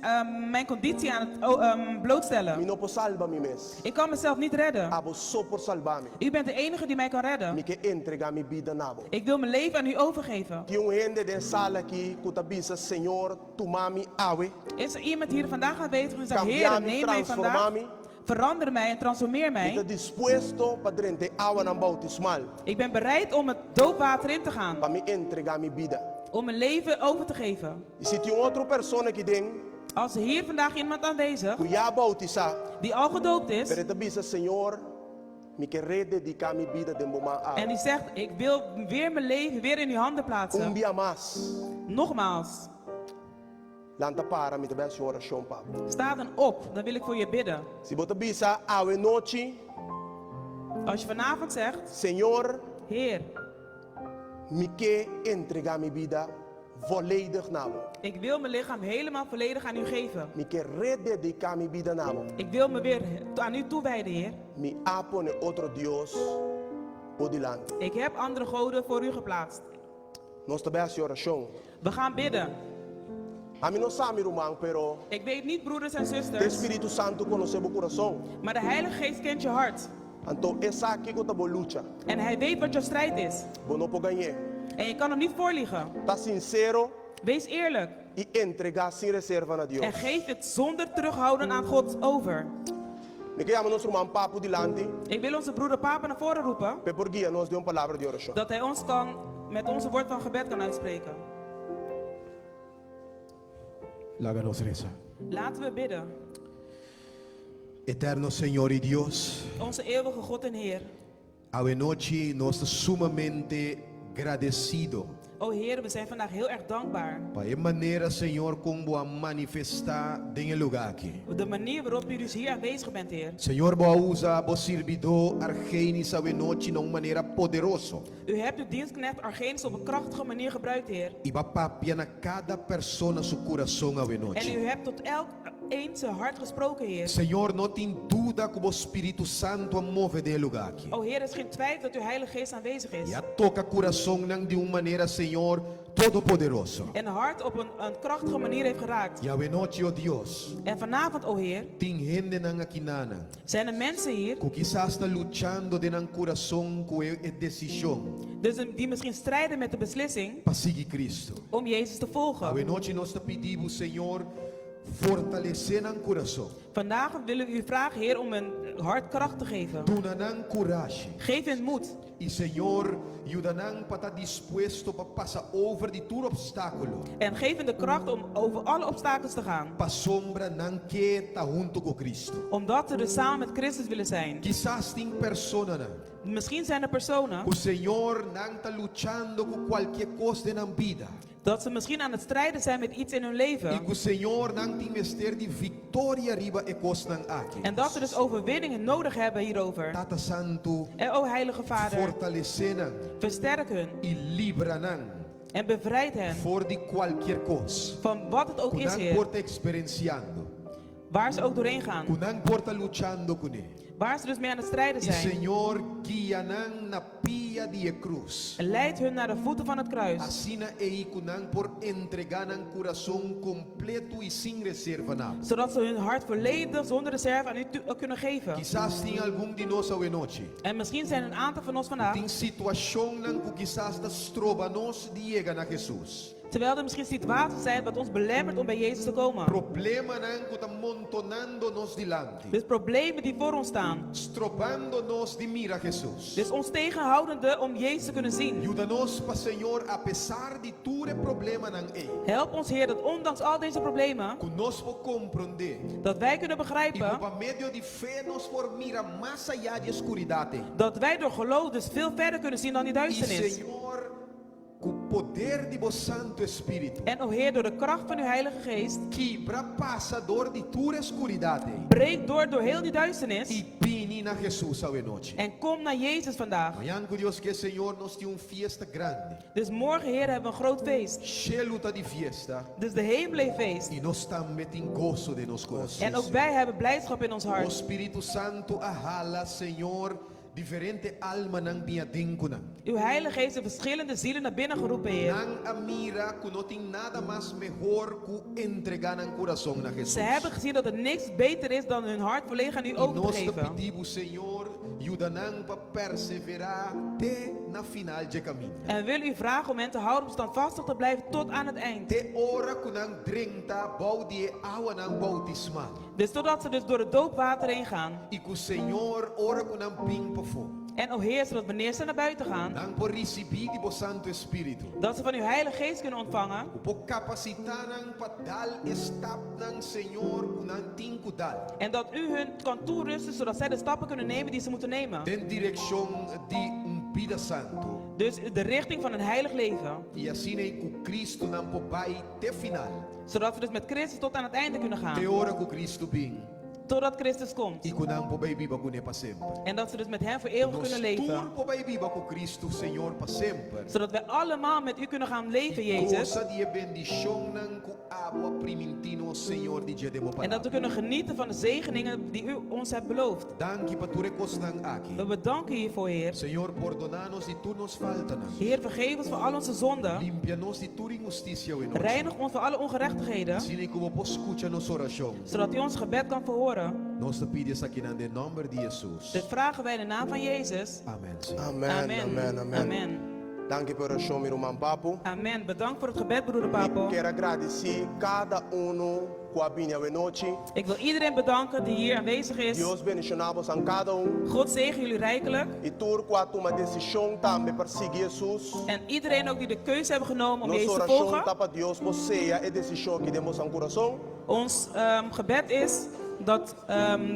mijn conditie aan het blootstellen. Mi no por salba mi mes. Ik kan mezelf niet redden. Abo so por salba mi. U bent de enige die mij kan redden. Mi ke entregá mi bida na bo. Ik wil mijn leven aan u overgeven. Tin un hende den sala aki ku ta bisa, Señor, tuma mi awe. Is er iemand hier vandaag aanwezig die zegt, Kambia Heer, mi, neem mij transforma vandaag. mi. Verander mij en transformeer Mi ta mij. dispuesto pa drenta e awanan boutismal. Ik ben bereid om het doopwater in te gaan. Pa mi entregá mi bida. Om mijn leven over te geven. I si tin un otro persona aki den. Als er hier vandaag iemand aanwezig. Ku ya a boutisá. Die al gedoopt is. Pero e ta bisa, Señor, mi ke redediká mi bida den bo man awe. En die zegt, ik wil weer mijn leven weer in uw handen plaatsen. Un bia mas. Nogmaals. Lanta para, mi ta bai hasi un orashon pa bo. Sta dan op, dan wil ik voor je bidden. Si bo ta bisa awe nochi. Als je vanavond zegt. Señor. Heer. Mi ke entregá mi bida volledig na bo. Ik wil mijn lichaam helemaal volledig aan u geven. Mi ke redediká mi bida na bo. Ik wil me weer aan u toewijden, Heer. Mi a pone otro Dios bo dilanti. Ik heb andere goden voor u geplaatst. Nos ta bai hasi orashon. We gaan bidden. Ami no sa mi ruman, pero. Ik weet niet, broeders en Te zusters. Spiritu Santu konosé bo kurason. Maar de Heilige Geest kent je hart. Anto e sa kiko ta bo lucha. En hij weet wat jouw strijd is. Bo no por gañ'é. En je kan hem niet voorliegen. Ta sinsero. Wees eerlijk. I entregá sin reserva na Dios. En geef het zonder terughouden aan God over. Mi ke yama nos ruman Papu dilanti. Ik wil onze broeder Papa naar voren roepen. P'e por guia nos den un palabra di orashon. Dat hij ons kan, met ons een woord van gebed kan uitspreken. Laga nos resa. Laten we bidden. Eterno Señor y Dios. Onze eeuwige God en Heer. Awenochi nos ta sumamente gradesido. O Heer, we zijn vandaag heel erg dankbaar. Pa e manera, Señor, kon bo a manifestá den e lugá aki. De manier waarop u dus hier aanwezig bent, Heer. Señor, bo a usa bo sirbidó Argenis awenochi na un manera poderoso. U hebt uw dienstknecht Argenis op een krachtige manier gebruikt, Heer. I bo a papia na kada persona su kurason En awenochi. u hebt tot elk. één zijn hart gesproken, Heer. Señor, no tin duda ku bo Spiritu Santu a move den e lugá aki. O Heer, er is geen twijfel dat uw Heilige Geest aanwezig is. I a toka kurasonnan di un manera, Señor, todopoderoso. En hart op een, een krachtige manier heeft geraakt. I awenochi, o Dios, En vanavond, o Heer, tin hendenan akinanan zijn er mensen hier ku kisas ta luchando den nan kurason ku e e desishon dus die misschien strijden met de beslissing pa sigui Cristo. om Jezus te volgen. Awenochi nos ta pidi bo, Señor, fortalesé nan kurason. Vandaag willen we u vragen, Heer, om hun hart kracht te geven. Duna nan kurashi. Geef hen moed. I Señor yuda nan pa ta dispuesto pa pasa over di tur opstákulo. En geef hen de kracht om over alle obstakels te gaan. Pasobra nan ke ta huntu ku Cristo. Omdat ze dus samen met Christus willen zijn. Kisas tin personanan. Misschien zijn er personen Ku Señor nan ta luchando ku kualke kos den nan bida. dat ze misschien aan het strijden zijn met iets in hun I leven. ku Señor nan tin mester di viktoria riba e kosnan aki. En dat ze dus overwinningen nodig hebben hierover. Tata Santu, En o Heilige Vader, fortalesé nan versterk hun i libra nan en bevrijd hen for di kualkier kos van wat het ook ku is, nan Heer. por ta eksperensiando, Waar ze ook doorheen gaan. ku nan por ta luchando kuné. Waar ze dus mee aan het strijden I zijn. Señor guia nan na pia di e krus. Leid hun naar de voeten van het kruis. Asina ei ku nan por entregá nan kurason kompleto i sin reserva na bo. Zodat ze hun hart volledig zonder reserve aan u toe- kunnen geven. Kisas tin algun di nos awenochi. En misschien zijn een aantal van ons vandaag, Tin situashonnan ku kisas ta stroba nos di yega na Hesus. terwijl er misschien situaties zijn wat ons belemmert om bij Jezus te komen. Problemanan ku ta montonando nos dilanti. Dus problemen die voor ons staan. Strobando nos di mira Hesus. Dus ons tegenhoudende om Jezus te kunnen zien. Yuda nos pa Señor apesar di tur e problemanan ei. Help ons Heer dat ondanks al deze problemen, Ku nos por komprondé. dat wij kunnen I ku begrijpen pa medio di fe nos por mira mas ayá di e skuridat ei. dat wij door geloof dus veel verder kunnen zien dan die I duisternis. Señor, ku poder di bo Santu Spiritu, En o Heer, door de kracht van uw Heilige Geest, kibra pasa dor di tur e skuridat ei. breek door door heel die duisternis I bini na Hesus awenochi. en kom naar Jezus vandaag. Mañan ku Dios ke Señor nos tin un fiesta grandi. Dus morgen, Heer, hebben we een groot feest. Shelu ta di fiesta Dus de hemel heeft feest. i nos tambe tin goso den nos kurason. En ook wij hebben blijdschap in ons O hart. Spiritu Santu a hala, Señor, diferente almanan bin aden ku nan. Uw Heilige Geest heeft verschillende zielen naar binnen geroepen, Heer. Nan a mira ku no tin nada mas mehor ku entregá nan kurason na Hesus. Ze hebben gezien dat er niks beter is dan hun hart volledig aan u I over te nos ta geven. pidi bo, Señor, yuda nan pa perseverá te na final dje kaminda. En we willen u vragen om hen te houden om standvastig te blijven tot aan het eind. Te ora ku nan drenta bou di e awanan boutismal. Dus totdat ze dus door het doopwater heen gaan. I ku Señor ora ku nan bin pafó. En o Heer, zodat wanneer ze naar buiten gaan, Nan por risibí di bo Santu Spiritu. dat ze van uw Heilige Geest kunnen ontvangen. Ku por kapasitá nan pa dal e stapnan Señor ku nan tin ku dal. En dat u hun kan toerusten, zodat zij de stappen kunnen nemen die ze moeten nemen. Den direkshon di un bida santu. Dus de richting van een heilig leven. I asina ei ku Cristo nan por bai te final. Zodat we dus met Christus tot aan het einde kunnen Te gaan. ora ku Cristo bin Totdat Christus komt. i ku nan por bai biba kuné pa semper. En dat ze dus met hem voor eeuwig Nos kunnen tur leven. por bai biba ku Cristo Señor pa semper. Zodat wij allemaal met u kunnen gaan leven, Jezus. Gosa di e bendishonnan ku abo a primintí nos Señor di dje den bo En dat we palabra. kunnen genieten van de zegeningen die u ons hebt beloofd. Danki pa tur e kosnan aki. We bedanken u hiervoor, Heer. Señor, pordoná nos di tur nos faltanan. Heer, vergeef ons voor al onze zonden. Limpia nos di tur inhustisia awe nochi. Reinig ons voor alle ongerechtigheden. Asina ku bo por skucha nos orashon. Zodat u ons gebed kan verhoren. Nos ta pidi esakinan den nòmber di Hesus. Dit vragen wij in de naam van Jezus. Amèn, Señor. Amen, Amen. amen, amen. Amen. Danki pa e orashon, mi ruman Papo. Amen. Bedankt voor het gebed, broeder Papo. Mi ke gradisí kada un ku a bini awe nochi. Ik wil iedereen bedanken die hier aanwezig is. Dios bendishoná boso kada un. God zegen jullie rijkelijk. I tur ku a tuma desishon tambe pa sigui Hesus. En iedereen ook die de keuze hebben genomen om Nos Jezus te orashon volgen. ta pa Dios por seya e desishon aki den boso kurason. Ons gebed is dat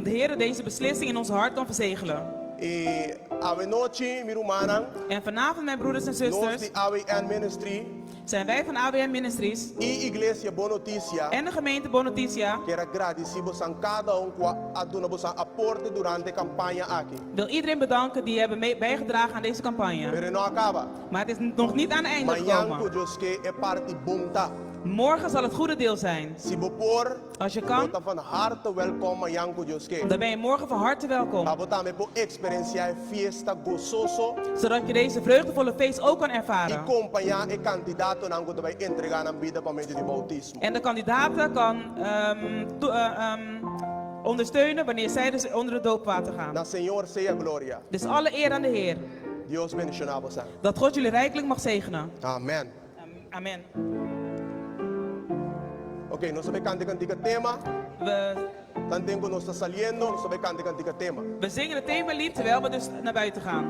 de Heer deze beslissing in ons hart kan verzegelen. I awe nochi, mi rumannan, En vanavond, mijn broeders en nos zusters, di AWN Ministry zijn wij van AWN Ministries i Iglesia Bon Notisia en de gemeente Bon Noticia ke gradisí boso kada un ku a duna boso aporte durante e kampaña aki. wil iedereen bedanken die hebben mee bijgedragen aan deze campagne. Pero no a kaba. Maar het is nog niet aan het einde Mañan ku gekomen. Dios ke e parti bon ta. Morgen zal het goede deel zijn. Si bo por, Als je bo kan, ta van harte welkom mañan ku Dios ke. dan ben je morgen van harte welkom. Pa bo tambe por eksperensiá e fiesta gososo Zodat je deze vreugdevolle feest ook kan i ervaren. kompañá e kandidatonan ku ta bai entregá nan bida pa medio di boutismo. En de kandidaten kan ehm, toe- eh, ehm, ondersteunen wanneer zij dus onder het doopwater gaan. Na Señor sea gloria. Dus alle eer aan de Heer. Dios bendishoná boso. Dat God jullie rijkelijk mag zegenen. Amen. Amen. Ok, nos ta bai kanta kantika tema. We, Tanten ku nos ta saliendo, nos ta bai kanta kantika tema. we zingen het themalied terwijl we dus naar buiten gaan.